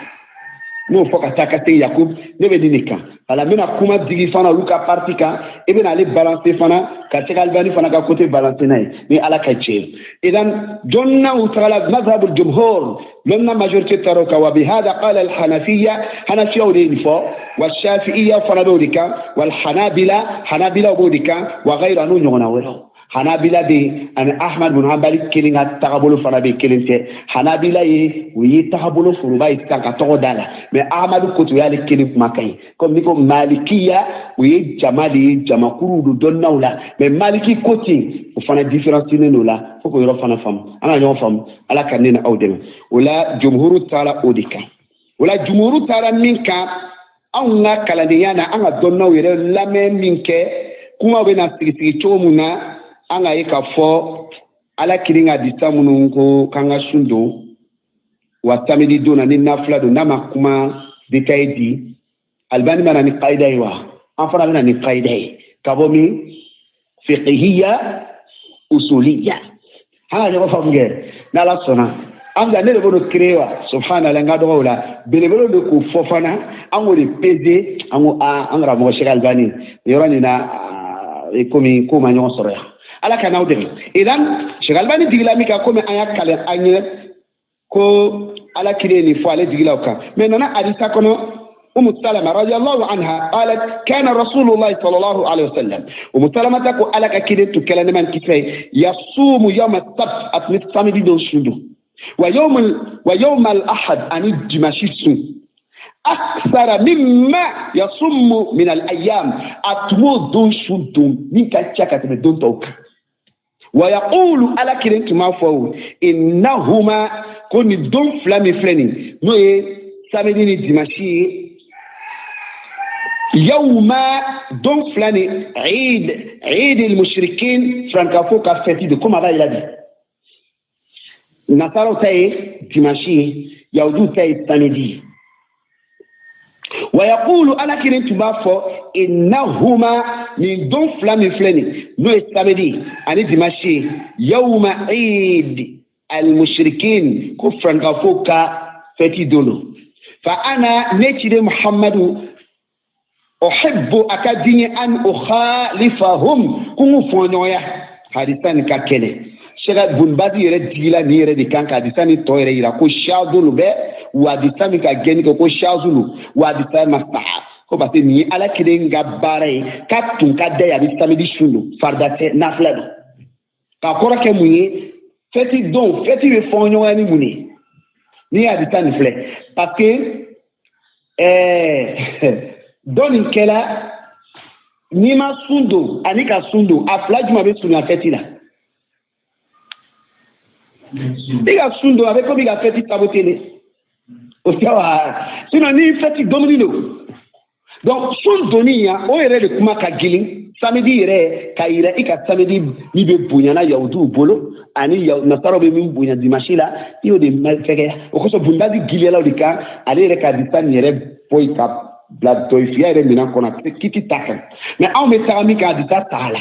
n'o fɔ ka taa ka se Yakub ne bɛ nin de kan, wala n bɛna kuma digi fana olu ka parti kan, i bɛna ale balancer fana ka se ka Albani fana ka côté balancer n'a ye ni Ala ka jɛ ye. Idan jɔnna tagala mazhabul jumhur, lɔnna majorité taara o kan, wa bihada qala al-hanafiya, hanafiyaw de ye nin fɔ, wa shafi'iya fana b'o de kan, wal hanabila, hanabilaw b'o de kan, wa ghayru an'u ɲɔgɔnna wɛrɛw. Hanabila bɛ yen ani Ahmad bin Hanbali kelen ka tagabolo fana bɛ kelen tɛ, Hanabila ye o ye tagabolo foroba ye sisan ka tɔgɔ da la, mais Ahmadu ko ten o y'ale kelen kumakan ye, komi n'i ko Malikiya o ye jama de ye, jamakuru don dɔnnaw la, mais Maliki ko ten o fana différencien don la, fo k'o yɔrɔ fana faamu, an ka ɲɔgɔn faamu, Ala ka ne ni aw dɛmɛ. O la jumhuru taara o de kan, o la jumhuru taara min kan, anw ka kalandenya na an ka dɔnnaw yɛrɛ lamɛn min kɛ, kumaw bɛ na sigi sigi cogo mun na, an ka ye k'a fɔ Ala kelen ka hadisa minnu ko k'an ka sun don wa samedi don na ni nafila don, n'a ma kuma détail di, Albani ma na ni qaida ye wa an fana bɛ na ni qaida ye ka bɔ min fiqhiya usuliya. An ka ɲɔgɔn faamu kɛ n'Ala sɔnna. An ne de b'o créer wa, subhanallah, n ka dɔgɔw la belebele de k'o fɔ fana, an k'o de peser, an ko aa an karamɔgɔ Cheikh Albani nin yɔrɔ nin na komi ko ma ɲɔgɔn sɔrɔ yan. Ala ka n'aw dɛmɛ. Idan Cheikh Albani digila min kan, komi an y'a kale an ye ko Ala kelen nin fɔ ale digila o kan, mais nana hadisa kɔnɔ. أم سلمة رضي الله عنها قالت كان رسول الله صلى الله عليه وسلم، أم سلمة تقول ألك كده تكلم من كفاية يصوم يوم السبت أتمت samedi don sun don ويوم الأحد أن dimanche sun أكثر مما يصوم من الأيام أتمو don sun don min ka ca ka tɛmɛ don tɔw kan. ويقول ala kelen tun b'a fɔ إنهما ko nin don fila min filɛ nin n'o ye samedi ni dimanche ye, يوم don fila ni عيد المشركين farankafo ka fɛti de, komi a b'a yira bi nasaraw ta ye dimanche ye, yahudiw ta ye samedi. ويقول ala kelen tun b'a fɔ إنهما nin don fila min filɛ nin n'o ye samedi ani dimanche ye, يوم عيد المشركين ko farankafo ka fɛti don don. فأنا ne ciden Muhammadu أحب a ka di n ye أن أخالفهم ko n k'u fɔɲɔgɔnya. Hadisa nin ka kɛnɛ, Sɛgɛ Bunbazi yɛrɛ digila nin yɛrɛ de kan ka hadisa ni tɔ yɛrɛ yira ko shazulu bɛ wa hadisa min ka gɛnni kɛ ko shazulu wa hadisa ma saha ko parce que nin ye Ala kelen ka baara ye k'a tun ka da ye, a bɛ samedi sun don, farida tɛ, nafila don. K'a kɔrɔ kɛ mun ye? Fɛti don, fɛti bɛ fɔɲɔgɔnya ni mun ye? N'i ye hadisa nin filɛ, parce que dɔ nin kɛla n'i ma sun don ani ka sun don, a fila jumɛn bɛ surunya fɛti la? I ka sun don, a bɛ komi i ka fɛti saboter de o tɛ wa? Sinon ni fɛti domuni don, donc sun donni yan o yɛrɛ de kuma ka girin samedi yɛrɛ ka yira i ka samedi min bɛ bonyana yahudiw bolo ani nasaraw bɛ min bonya dimanche la, i y'o de fɛgɛya. O kosɔn Bunbazi giliyalaw de kan ale yɛrɛ ka hadisa nin yɛrɛ bɔ yen ka bila dɔyifiya yɛrɛ minɛn kɔnɔ kiti ta kan. Mais anw bɛ taga min kan, hadisa ta la,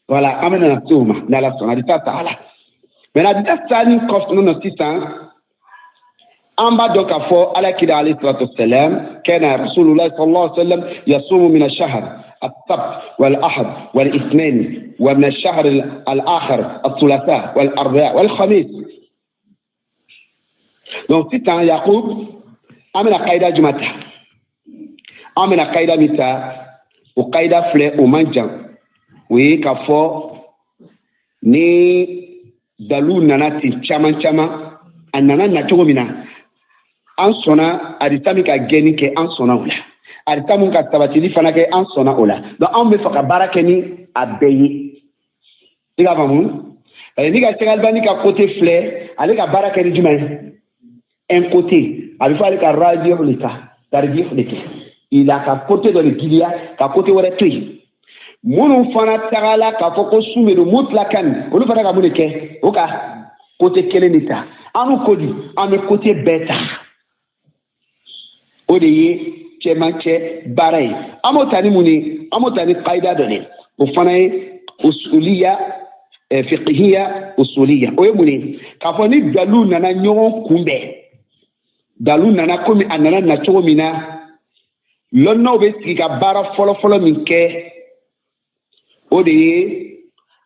voilà, an bɛ na se o ma n'Ala sɔnna. Hadisa ta la, mais hadisa taali kɔfɛ nɔ sisan, an b'a dɔn k'a fɔ Ala kira عليه الصلاة والسلام كان رسول الله صلى الله عليه وسلم يصوم من الشهر السبت والأحد والاثنين ومن الشهر الآخر الثلاثاء والأربعاء والخميس. Donc sisan Yakub, an bɛna kayida jumɛn ta? An bɛna kayida min ta, o kayida filɛ, o man jan. O ye k'a fɔ ni dalu nana ten caman caman, a nana na cogo min na, an sɔnna hadisa min ka gɛnni kɛ, an sɔnna o la. Hadisa mun ka sabatili fana kɛ, an sɔnna o la. Donc anw bɛ fɛ ka baara kɛ ni a bɛɛ ye, i k'a faamu. Ni ka Cheikh Albani ka côté filɛ, ale ka baara kɛ ni jumɛn ye? Un côté a bɛ fɔ ale ka radio de ta tarjih de kɛ, il a ka côté dɔ de giliya ka côté wɛrɛ to yen. Minnu fana tagala k'a fɔ ko sun bɛ don mutlakan, olu fana ka mun de kɛ? O ka côté kelen de ta. An n'u ko di, an bɛ côté bɛɛ ta, o de ye cɛmancɛ baara ye. An b'o ta ni mun ye? An b'o ta ni kayida dɔ de ye, o fana ye usuliya fiqhiya usuliya. O ye mun ye? K'a fɔ ni dalu nana ɲɔgɔn kunbɛn, dalu nana komi a nana na cogo min na, lɔnnaw bɛ sigi ka baara fɔlɔ-fɔlɔ min kɛ, o de ye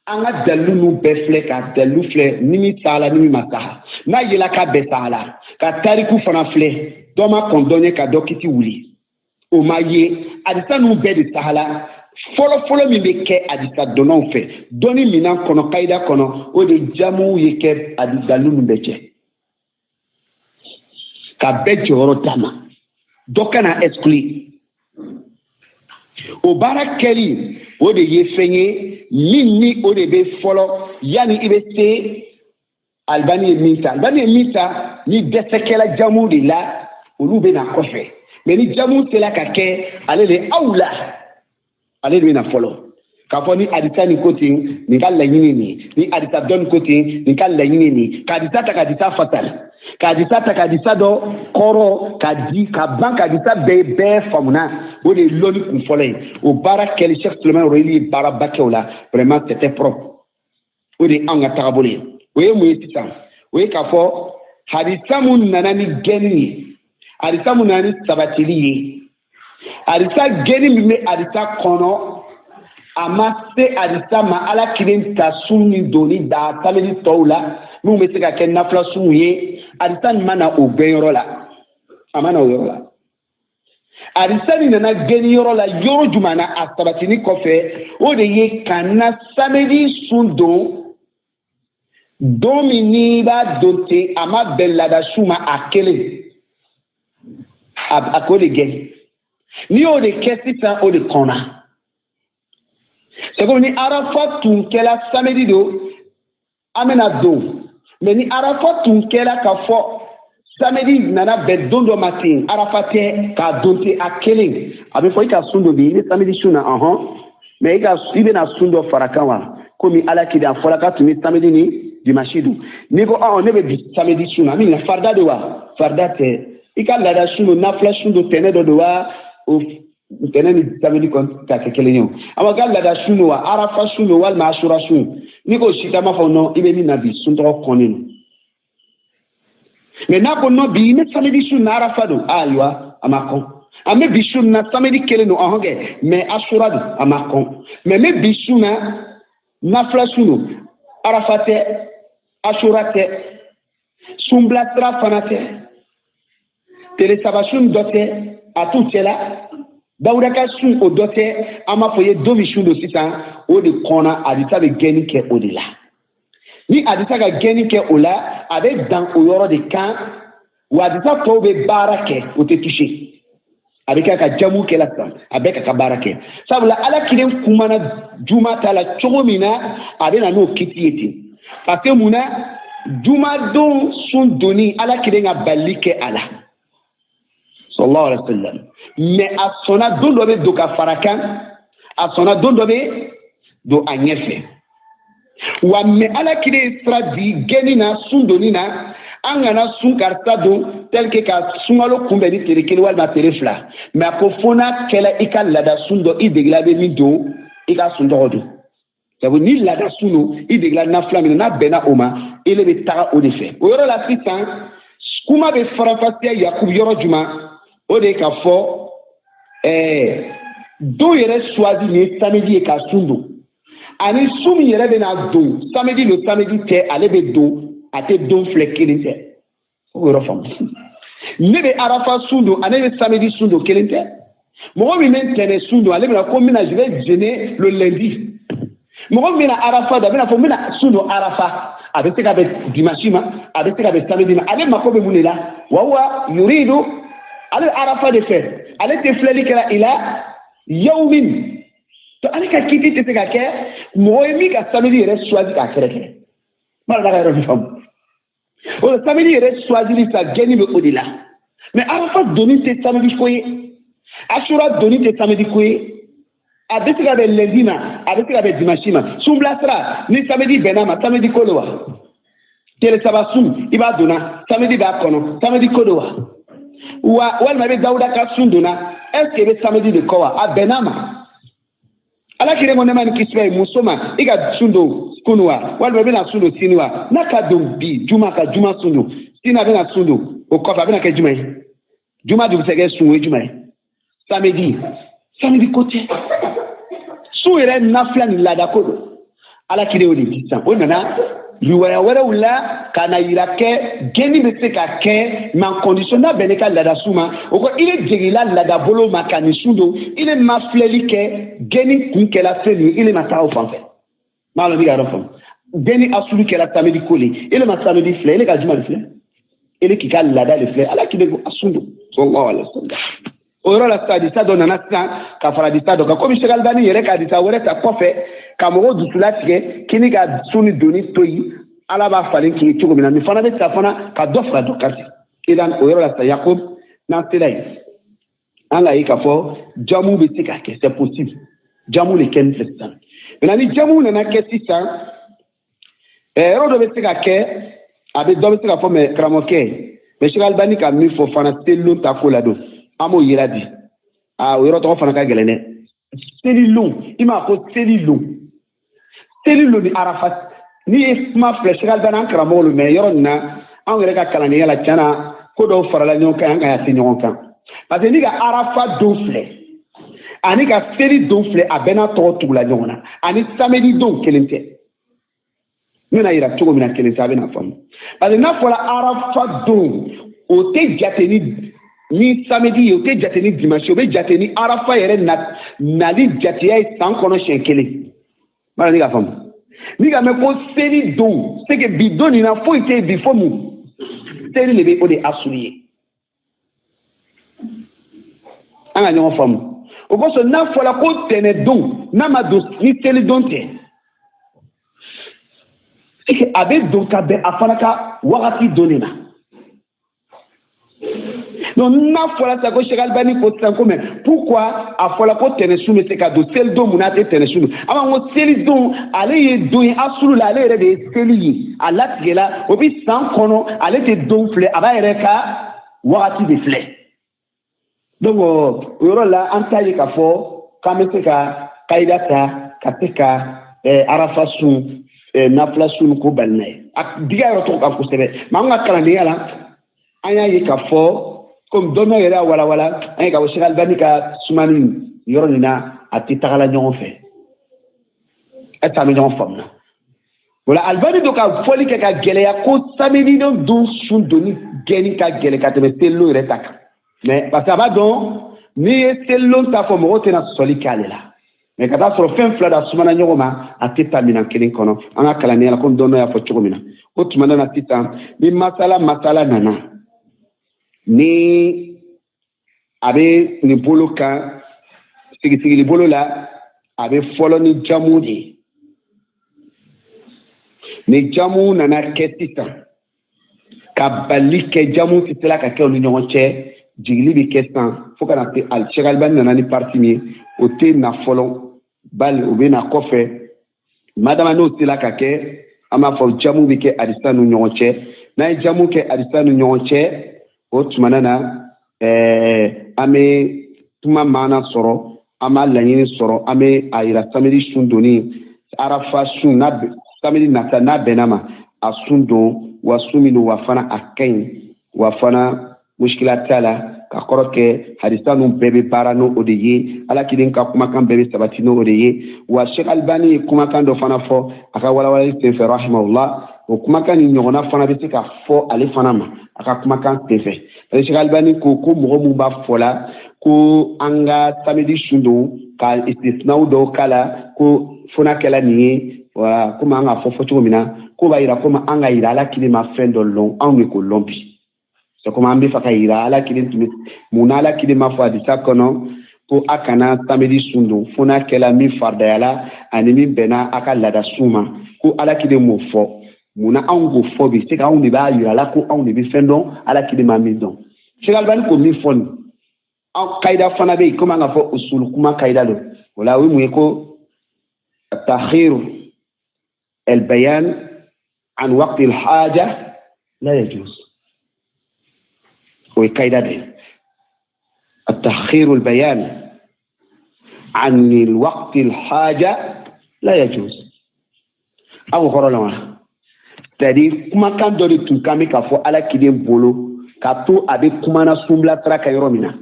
an ka dalilu ninnu bɛɛ filɛ, ka dalilu filɛ ni min sala ni min ma sa, n'a yela k'a bɛɛ sala, ka tariku fana filɛ, dɔ ma kɔn dɔ ɲɛ ka dɔ kiti wuli, o ma ye hadisa ninnu bɛɛ de sahala. Fɔlɔ-fɔlɔ min bɛ kɛ hadisa dɔnnaw fɛ dɔnni minan kɔnɔ, kayida kɔnɔ, o de jamuw ye kɛ dalilu ninnu bɛɛ cɛ ka bɛɛ jɔyɔrɔ d'a ma, dɔ kana exclure. O baara kɛli, o de ye fɛn ye min ni o de bɛ fɔlɔ yanni i bɛ se. Albani ye min ta, Albani ye min ta, ni dɛsɛkɛla jamu de la, olu bɛ na kɔfɛ. Mais ni jamu sera ka kɛ, ale de aw la, ale de bɛ na fɔlɔ. K'a fɔ ni hadisa nin ko ten, nin ka laɲini nin, ni hadisa dɔ nin ko ten, nin ka laɲini nin, ka hadisa ta ka hadisa fasali, ka hadisa ta ka hadisa dɔ kɔrɔ ka di ka ban ka hadisa bɛɛ faamuna, o de ye lɔnni kun fɔlɔ ye. O baara kɛli, Cheikh Sulemani Rohili ye baaraba kɛ o la, vraiment c'était propre. O de ye anw ka tagabolo ye. O ye mun ye sisan? O ye k'a fɔ hadisa mun nana ni gɛnni ye, hadisa mun nana ni sabatili ye, hadisa gɛnni min bɛ hadisa kɔnɔ, a ma se hadisa ma ala kelen ta sun ni doni da samedi tɔw la minnu bɛ se ka kɛ nafila sunw ye, hadisa nin ma na o gɛnyɔrɔ la, a ma na o yɔrɔ la. Hadisa nin nana gɛnni yɔrɔ la yɔrɔ jumɛn na a sabatini kɔfɛ? O de ye ka na samedi sun don, don min n'i b'a don ten, a ma bɛn laada sun ma, a kelen a k'o de gɛn. N'i y'o de kɛ sisan, o de kɔnna. C'est comme ni Arafa tun kɛla samedi don, an bɛna don. Mais ni Arafa tun kɛla k'a fɔ samedi nana bɛn don dɔ ma ten, Arafa tɛ k'a don ten a kelen, a bɛ fɔ i ka sun don bi, i bɛ samedi sun na, ɔhɔn, mais i bɛna sun dɔ fara kan wa? Komi ala kelen a fɔra k'a tun bɛ samedi ni dimanche don. N'i ko ɔn ne bɛ bi samedi sun na, min na farida de wa? Farida tɛ. I ka laada sun don, nafila sun don, tɛnɛ dɔ don wa? O tɛnɛ ni samedi kɔni ta kɛ kelen ye o. A ma ka laada sun don wa? Arafa sun don walima asura sun? N'i ko si ma fɔ non, i bɛ min na bi, sun tɔgɔ kɔnnen don. Mais n'a ko non, bi ne samedi sun na, arafa don, ayiwa, a ma kɔn. An bɛ bi sun na, samedi kelen don, ɔhɔn kɛ, mais asura don, a ma kɔn. Mais n bɛ bi sun na, nafila sun don, arafa tɛ, asura tɛ, sunbilasira fana tɛ, tele saba sun dɔ tɛ, a t'u cɛla. Dawuda ka sun o dɔ tɛ, an b'a fɔ i ye don min sun don sisan, o de kɔnna. Hadisa bɛ gɛnni kɛ o de la. Ni hadisa ka gɛnni kɛ o la, a bɛ dan o yɔrɔ de kan, wa hadisa tɔw bɛ baara kɛ, o tɛ toucher. A bɛ kɛ ka jamu kɛ la sisan, a bɛ ka baara kɛ. Sabula ala kelen kumana juma ta la cogo min na, a bɛ na n'o kiti ye ten. Parce que mun na jumadon sun donni, ala kelen ka balili kɛ a la, sallallahu alaihi wa sallam. Mais a sɔnna don dɔ bɛ don ka fara kan, a sɔnna don dɔ bɛ don a ɲɛfɛ. Wa mais ala kelen ye sira di gɛnni na, sun donni na, an kana sun karisa don tel que ka sunkalo kunbɛn ni tere kelen walima tere fila. Mais a ko fo n'a kɛla i ka laada sun dɔ, i degela bɛ min don, i ka sun tɔgɔ don. Sabu ni laada sun don, i degela nafila min na, n'a bɛnna o ma, e le bɛ taga o de fɛ. O yɔrɔ la sisan, kuma bɛ faranfasiya Yakubu yɔrɔ jumɛn? O de ye k'a fɔ don yɛrɛ choisi nin ye samedi ye ka sun don, ani sun min yɛrɛ bɛna don samedi don, samedi tɛ, ale bɛ don, a tɛ don filɛ, kelen tɛ. O yɔrɔ faamu. Ne bɛ arafa sun don, ale bɛ samedi sun don, kelen tɛ. Mɔgɔ min bɛ ntɛnɛn sun don, ale bɛna ko n bɛna, je vais jeûner le lundi. Mɔgɔ min bɛna arafa don, a bɛna fɔ n bɛna sun don arafa. A bɛ se ka bɛn dimanche ma, a bɛ se ka bɛn samedi ma. Ale mako bɛ mun de la? Wa huwa yuridu, ale bɛ arafa de fɛ, ale tɛ filɛli kɛra ila yawmin. To ale ka kiti tɛ se ka kɛ mɔgɔ ye min ka samedi yɛrɛ choisi k'a kɛrɛkɛrɛ. N b'a dɔn ka yɔrɔ min faamu. O la samedi yɛrɛ choisili sa, gɛnni bɛ o de la. Mais arafa donni tɛ samedi ko ye, asura donni tɛ samedi ko ye. A bɛ se ka bɛn lundi ma, a bɛ se ka bɛn dimanche ma. Sunbilasira ni samedi bɛnna ma, samedi ko don wa? Tele saba sun i b'a donna, samedi b'a kɔnɔ, samedi ko don wa? Wa walima i bɛ Dawuda ka sun donna, est ce que i bɛ samedi de kɔ wa? A bɛnna ma. Ala kelen ko ne ma ni kisi ye muso ma, i ka sun don kunu wa, walima i bɛna sun don sini wa? N'a ka don bi juma, ka juma sun don sini, a bɛna sun don o kɔfɛ, a bɛna kɛ jumɛn ye? Juma dugusɛjɛ sun, o ye jumɛn ye? Samedi. Samedi ko tɛ, sun yɛrɛ nafila ni laada ko don. Ala kelen y'o de di sisan. O nana riwaya wɛrɛw la ka na yira kɛ gɛnni bɛ se ka kɛ, mais en condition n'a bɛn n'i ka laada sun ma. O ko i bɛ jigin i la laada bolo ma ka nin sun don, i ne ma filɛli kɛ gɛnni kun kɛla fɛn min ye, i ne ma taa o fan fɛ. N b'a lɔn i ka yɔrɔ faamu. Gɛnni asulu kɛra samedi ko le, i ne ma samedi filɛ, i ne ka juma de filɛ, i ne k'i ka laada de filɛ. Ala kelen ko a sun don, sallallahu alaihi wa sallam. O yɔrɔ la sisan, hadisa dɔ nana sisan ka fara hadisa dɔ kan, komi Cheikh Albani yɛrɛ ka hadisa wɛrɛ ta kɔfɛ ka mɔgɔw dusulatigɛ k'i ni ka sun ni donni to yen, ala b'a falen k'i ye cogo min na, nin fana bɛ ta fana ka dɔ fara dɔ kan. Idan o yɔrɔ la sisan, Yakub, n'an sera yen, an k'a ye k'a fɔ jamu bɛ se ka kɛ, c'est possible. Jamu de kɛ nin filɛ sisan. Maintenant ni jamu nana kɛ sisan, yɔrɔ dɔ bɛ se ka kɛ, a bɛ dɔ bɛ se ka fɔ mais karamɔgɔkɛ, mais Cheikh Albani ka min fɔ fana selilon ta ko la don, an b'o yira di. Aa, o yɔrɔ tɔgɔ fana ka gɛlɛn dɛ. Selilon, i m'a ko selilon. Selilon ni Arafa, n'i ye kuma filɛ Cheikh Albani an karamɔgɔ lo, mais yɔrɔ nin na anw yɛrɛ ka kalandenya la tiɲɛ na ko dɔw farala ɲɔgɔn kan, an ka se ɲɔgɔn kan. Parce que n'i ka Arafa don filɛ ani ka seli don filɛ, a bɛɛ n'a tɔgɔ tugula ɲɔgɔn na, ani samedi don kelen tɛ. N bɛna yira cogo min na kelen tɛ, a bɛna faamu. Parce que n'a fɔra Arafa don, o tɛ jate ni samedi ye, o tɛ jate ni dimanche, o bɛ jate ni Arafa yɛrɛ nali jateya ye san kɔnɔ siɲɛ kelen. Bala ni ka faamu. N'i ka mɛn ko seli don, c'est que bi don nin na foyi tɛ yen bi fo mun? Seli de bɛ o de asuli ye. An ka ɲɔgɔn faamu. O kosɔn n'a fɔra ko tɛnɛ don, n'a ma don ni seli don tɛ, c'est que a bɛ don ka bɛn a fana ka wagati don de ma. Donc n'a fɔra sisan ko Cheikh Albani ko sisan ko mais pourquoi a fɔra ko tɛnɛsun bɛ se ka don seli don, mun na a tɛ tɛnɛsun don? A b'a fɔ ko seli don ale ye don ye asulu la, ale yɛrɛ de ye seli ye, a latigɛla o bi san kɔnɔ, ale tɛ don filɛ, a b'a yɛrɛ ka wagati de filɛ. Donc o yɔrɔ la an t'a ye k'a fɔ k'an bɛ se ka kayida ta ka se ka Arafa sun, nafila sun ko bali n'a ye. A diga yɔrɔ tɔgɔ kan kosɛbɛ, mais an ka kalandenya la an y'a ye k'a fɔ komi dɔnniyaw yɛrɛ y'a walawala, an ye k'a fɔ Cheikh Albani ka sumani yɔrɔ nin na a tɛ tagala ɲɔgɔn fɛ. Est-ce que an bɛ ɲɔgɔn faamu? O la Albani don ka fɔli kɛ ka gɛlɛya ko samedi don sun donni gɛnni ka gɛlɛn ka tɛmɛ selilon yɛrɛ ta kan. Mais parce que a b'a dɔn n'i ye selilon ta fɔ mɔgɔw tɛna sɔsɔli kɛ ale la. Mais ka taa sɔrɔ fɛn fila da sumana ɲɔgɔn ma, a tɛ taa minɛn kelen kɔnɔ. An ka kalandenya la komi dɔnniyaw y'a fɔ cogo min na. O tuma na sisan ni masala nana, ni a bɛ nin bolo kan, sigisigili bolo la, a bɛ fɔlɔ ni jamu de ye. Ni jamu nana kɛ sisan ka bali kɛ, jamu tɛ se ka kɛ u ni ɲɔgɔn cɛ, jigili bɛ kɛ sisan fo ka na se Cheikh Albani nana ni parti min ye, o tɛ na fɔlɔ, bali o bɛ na kɔfɛ. Madama n'o sera ka kɛ, an b'a fɔ jamu bɛ kɛ hadisa ni ɲɔgɔn cɛ. N'an ye jamu kɛ hadisa ni ɲɔgɔn cɛ, o tuma na an bɛ kuma maana sɔrɔ, an b'a laɲini sɔrɔ, an bɛ a yira samedi sun donni, Arafa sun n'a samedi nata n'a bɛnna ma, a sun don, wa sun min don, wa fana a ka ɲi, wa fana muskila t'a la, ka kɔrɔ kɛ hadisa ninnu bɛɛ bɛ baara n'o de ye, Ala kelen ka kumakan bɛɛ bɛ sabati n'o de ye. Wa Cheikh Albani ye kumakan dɔ fana fɔ a ka walawalali senfɛ rahimahullah, o kumakan ni ɲɔgɔnna fana bɛ se ka fɔ ale fana ma a ka kumakan senfɛ. Parce que Cheikh Albani ko ko mɔgɔ mun b'a fɔ la ko an ka samedi sun don ka istisnaw dɔw k'a la, ko fo n'a kɛla nin ye, voilà, komi an k'a fɔ fɔ cogo min na, ko b'a yira komi an ka yira Ala kelen ma fɛn dɔ lɔn, anw de k'o lɔn bi. C'est comme an bɛ fɛ ka yira Ala kelen tun bɛ mun na Ala kelen ma fɔ hadisa kɔnɔ ko a kana samedi sun don fo n'a kɛla min faridayala ani min bɛnna a ka laada sun ma, ko Ala kelen m'o fɔ. Mun na anw k'o fɔ bi? C'est que anw de b'a yira la ko anw de bɛ fɛn dɔn Ala kelen ma min dɔn. Cheikh Albani ko min fɔ nin, an kayida fana bɛ yen, komi an k'a fɔ usul kuma kayida don. O la o ye mun ye? Ko takhir البيان عن وقت الحاجة لا يجوز. وكايدا ده التأخير البيان عن الوقت الحاجة لا يجوز. أو خرلوا c'est-à-dire kumakan dɔ de tun kan bɛ k'a fɔ Ala kelen bolo k'a to a bɛ kumana sunbila sira kan yɔrɔ min na,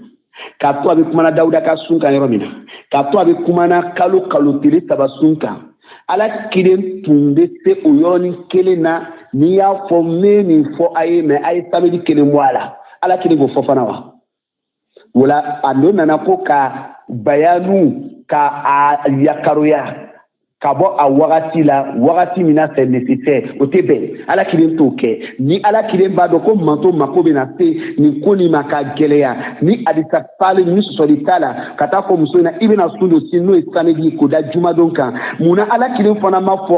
k'a to a bɛ kumana Dawuda ka sun kan yɔrɔ min na, k'a to a bɛ kumana kalo kalo tile 3 sun kan, Ala kelen tun bɛ se o yɔrɔnin kelen na. N'i y'a fɔ n bɛ nin fɔ a ye, mais a ye samedi kelen bɔ a la, Ala kelen k'o fɔ fana wa. O la a don nana ko ka bayanu ka a yakaroya ka bɔ a wagati la, wagati min na c'est nécessaire, o tɛ bɛn. Ala kelen t'o kɛ. Ni Ala kelen b'a dɔn ko manto mako bɛna se nin ko nin ma ka gɛlɛya, ni hadisa salen ni sɔsɔli t'a la, ka taa fɔ muso in na i bɛna sun don sini n'o ye samedi k'o da jumadon kan, mun na Ala kelen fana ma fɔ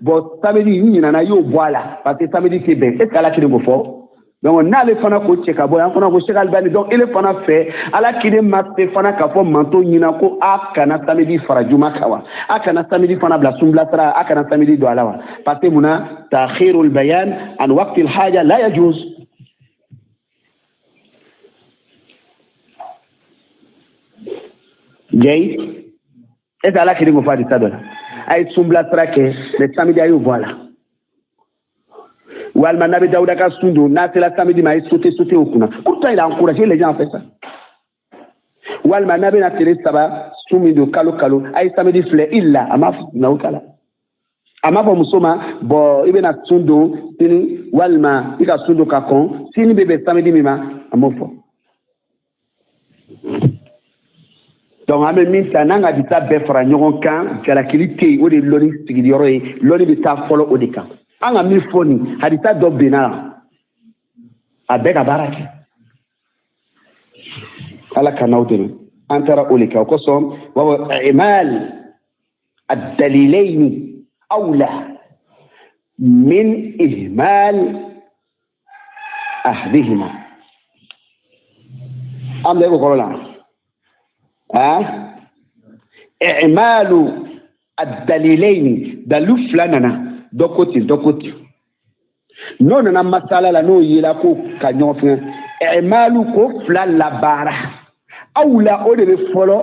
bon samedi n ɲinɛna i y'o bɔ a la parce que samedi tɛ bɛn? Est ce que Ala kelen k'o fɔ? Donc n'ale fana ko cɛ ka bɔ yan fana ko Cheikh Albani, donc ele fana fɛ ala kiden ma se fana k'a fɔ manto ɲina ko a kana samedi fara juma kan wa, a kana samedi fana bila sunbilasira, a kana samedi don a la wa, parce que munna takhirul bayan an waqtil haja la yajuz. Jai est ala kiden ko fa di sadɔ la a ye sunbilasira kɛ mais samedi a y'o bɔ a la. Walima n'a bɛ Dawuda ka sun don n'a sera samedi ma a ye sauter sauter o kunna. Pourtant il a encouragé les gens à faire ça. Walima n'a bɛna tile saba sun min don kalo kalo a ye samedi filɛ il la a ma na o kala. A m'a fɔ muso ma bon i bɛna sun don sini walima i ka sun don ka kɔn sini bɛ bɛn samedi min ma a m'o fɔ. Donc an bɛ min ta n'an ka hadisa bɛɛ fara ɲɔgɔn kan jalakili tɛ yen, o de ye lɔnni sigiyɔrɔ ye, lɔnni bɛ taa fɔlɔ o de kan. An ka min fɔ nin hadisa dɔ benna la a bɛɛ ka baara kɛ. Ala ka n'aw dɛmɛ an taara o de kan o kosɔn b'a fɔ imal ad-dalilayni awla min ihmal ahadihima. An bɛ ko kɔrɔ la i'malu ad-dalilayni dalu fila nana dɔ ko ten dɔ ko ten n'o nana masala la n'o yela ko ka ɲɔgɔn fɛngɛ i'malu ko fila labaara awla o de bɛ fɔlɔ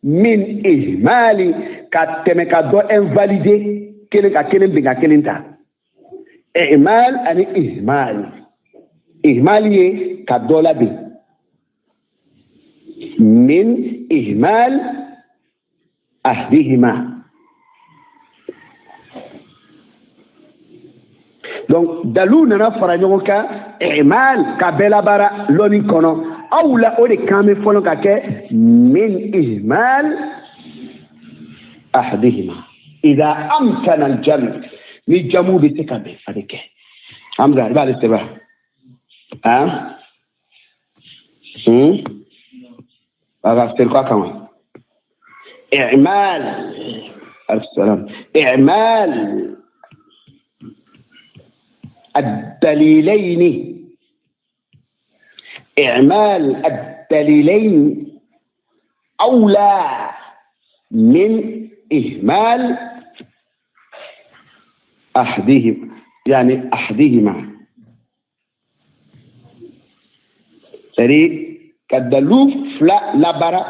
min ihmali ka tɛmɛ ka dɔ invalider kelen ka kelen bin ka kelen ta. I'mal ani ihmal, ihmal ye ka dɔ labin min ihmal ahdihima. Donc dalu nana fara ɲɔgɔn kan i'mal ka bɛɛ labaara lɔnni kɔnɔ awla o de kan bɛ fɔlɔ ka kɛ min ihmal ahadihima idha amkana al-jam ni jamu bɛ se ka bɛn a bɛ kɛ. Hamza i b'ale sɛbɛn han a ka seri kan wa i'mal alaihi i'mal الدليلين إعمال الدليلين أولى من إهمال أحدهم يعني أحدهما. C'est-à-dire كدلو فلا لبرا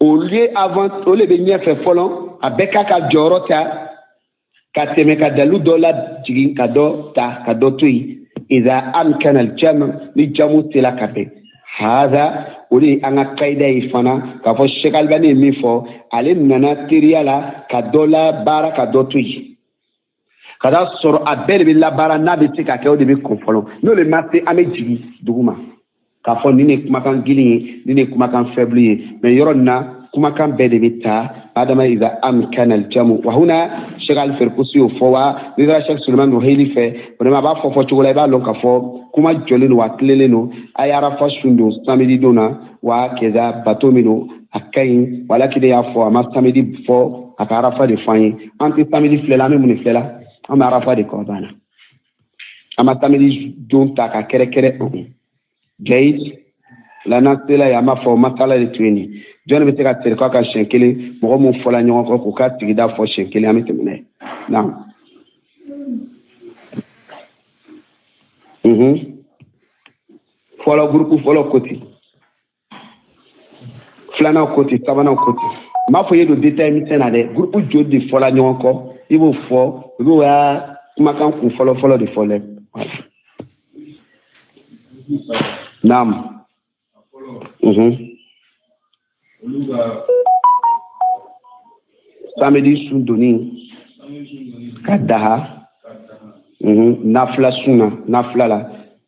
au lieu avant au lieu de ɲɛfɛ fɔlɔ a bɛɛ k'a ka jɔyɔrɔ ta ka tɛmɛ ka dalu dɔ la jigin ka dɔ ta ka dɔ to yen idha amkana al-jam ni jamu sera ka bɛn. Haza o de ye an ka kayida ye fana k'a fɔ Cheikh Albani ye min fɔ ale nana teriya la ka dɔ la baara ka dɔ to yen ka taa sɔrɔ a bɛɛ de bɛ labaara n'a bɛ se ka kɛ o de bɛ kɔn fɔlɔ n'o de ma se an bɛ jigin dugu ma k'a fɔ nin de ye kumakan gili ye nin de ye kumakan faible ye mais yɔrɔ nin na kumakan bɛɛ de bɛ ta adama idha amkana al-jamu wa huna Cheikh Al-Firkusi y'o fɔ wa n'i taara Cheikh Suleiman Ruhaili fɛ vraiment a b'a fɔ fɔ cogo la i b'a lɔn k'a fɔ kuma jɔlen don wa tilelen don a ye arafa sun don samedi don na wa kɛza bato min don a ka ɲi wala kelen y'a fɔ a ma samedi fɔ a ka arafa de fɔ an ye an tɛ samedi filɛ la an bɛ mun de filɛ la an bɛ arafa de kɔ banna an ma samedi don ta ka kɛrɛkɛrɛ jayid la n'an sela yen an b'a fɔ masala de tun ye nin jɔnni bɛ se ka seri k'a ka siɲɛ kelen mɔgɔ mun fɔla ɲɔgɔn kɔ k'u ka sigida fɔ siɲɛ kelen an bɛ tɛmɛ n'a ye naam. Fɔlɔ gurupu fɔlɔ ko ten filanan ko ten sabanan ko ten n b'a fɔ i ye don détail misɛn na dɛ gurupu joli de fɔla ɲɔgɔn kɔ i b'o fɔ i b'o ya kumakan kun fɔlɔ fɔlɔ de fɔ dɛ. Naam. Samedi sun donni ka daha nafila sun na nafila la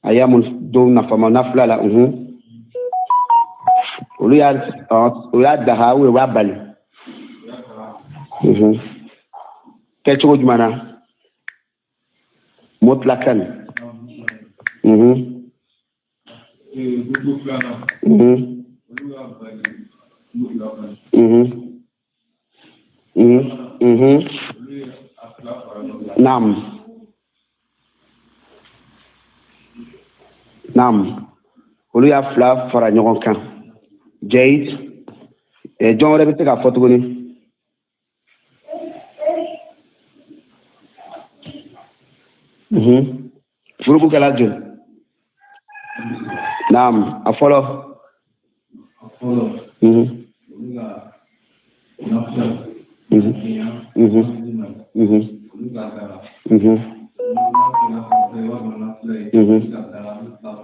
a y'a mun don nafama nafila la olu y'a daha ou b'a bali kɛcogo jumɛn na mutlakan Naam. Naam, olu y'a fila fara ɲɔgɔn kan. Jayid, jɔn wɛrɛ bɛ se k'a fɔ tuguni? Gurupu kɛla joli? Naam, a fɔlɔ.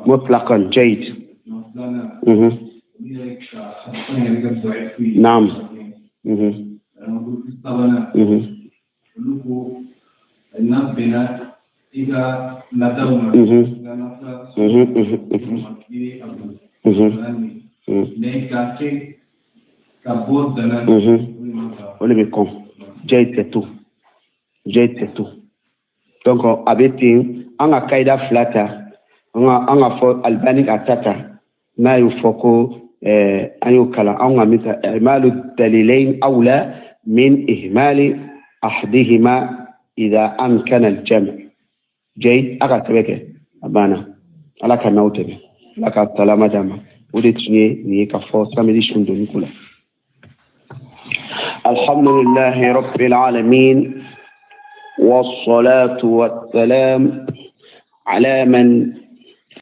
Mutlaqan, jayid. Naam. O de bɛ kɔn. Jayid, c'est tout. Jayid, c'est tout. Donc a bɛ ten, an ka kayida fila ta, an ka fɔ Albani ka ta ta, n'a y'o fɔ ko an y'o kalan, anw ka min ta, ihmalu dalilain awla min ihmali ahadihima idha amkana al-jam'. Jayid, a ka sɛbɛn kɛ, a banna. Ala ka n'aw dɛmɛ, Ala ka salama d'a ma. O de tun ye nin ye ka fɔ samedi sun donni ko la. Alhamdulillahi rabbil alamin, والصلاة والسلام على من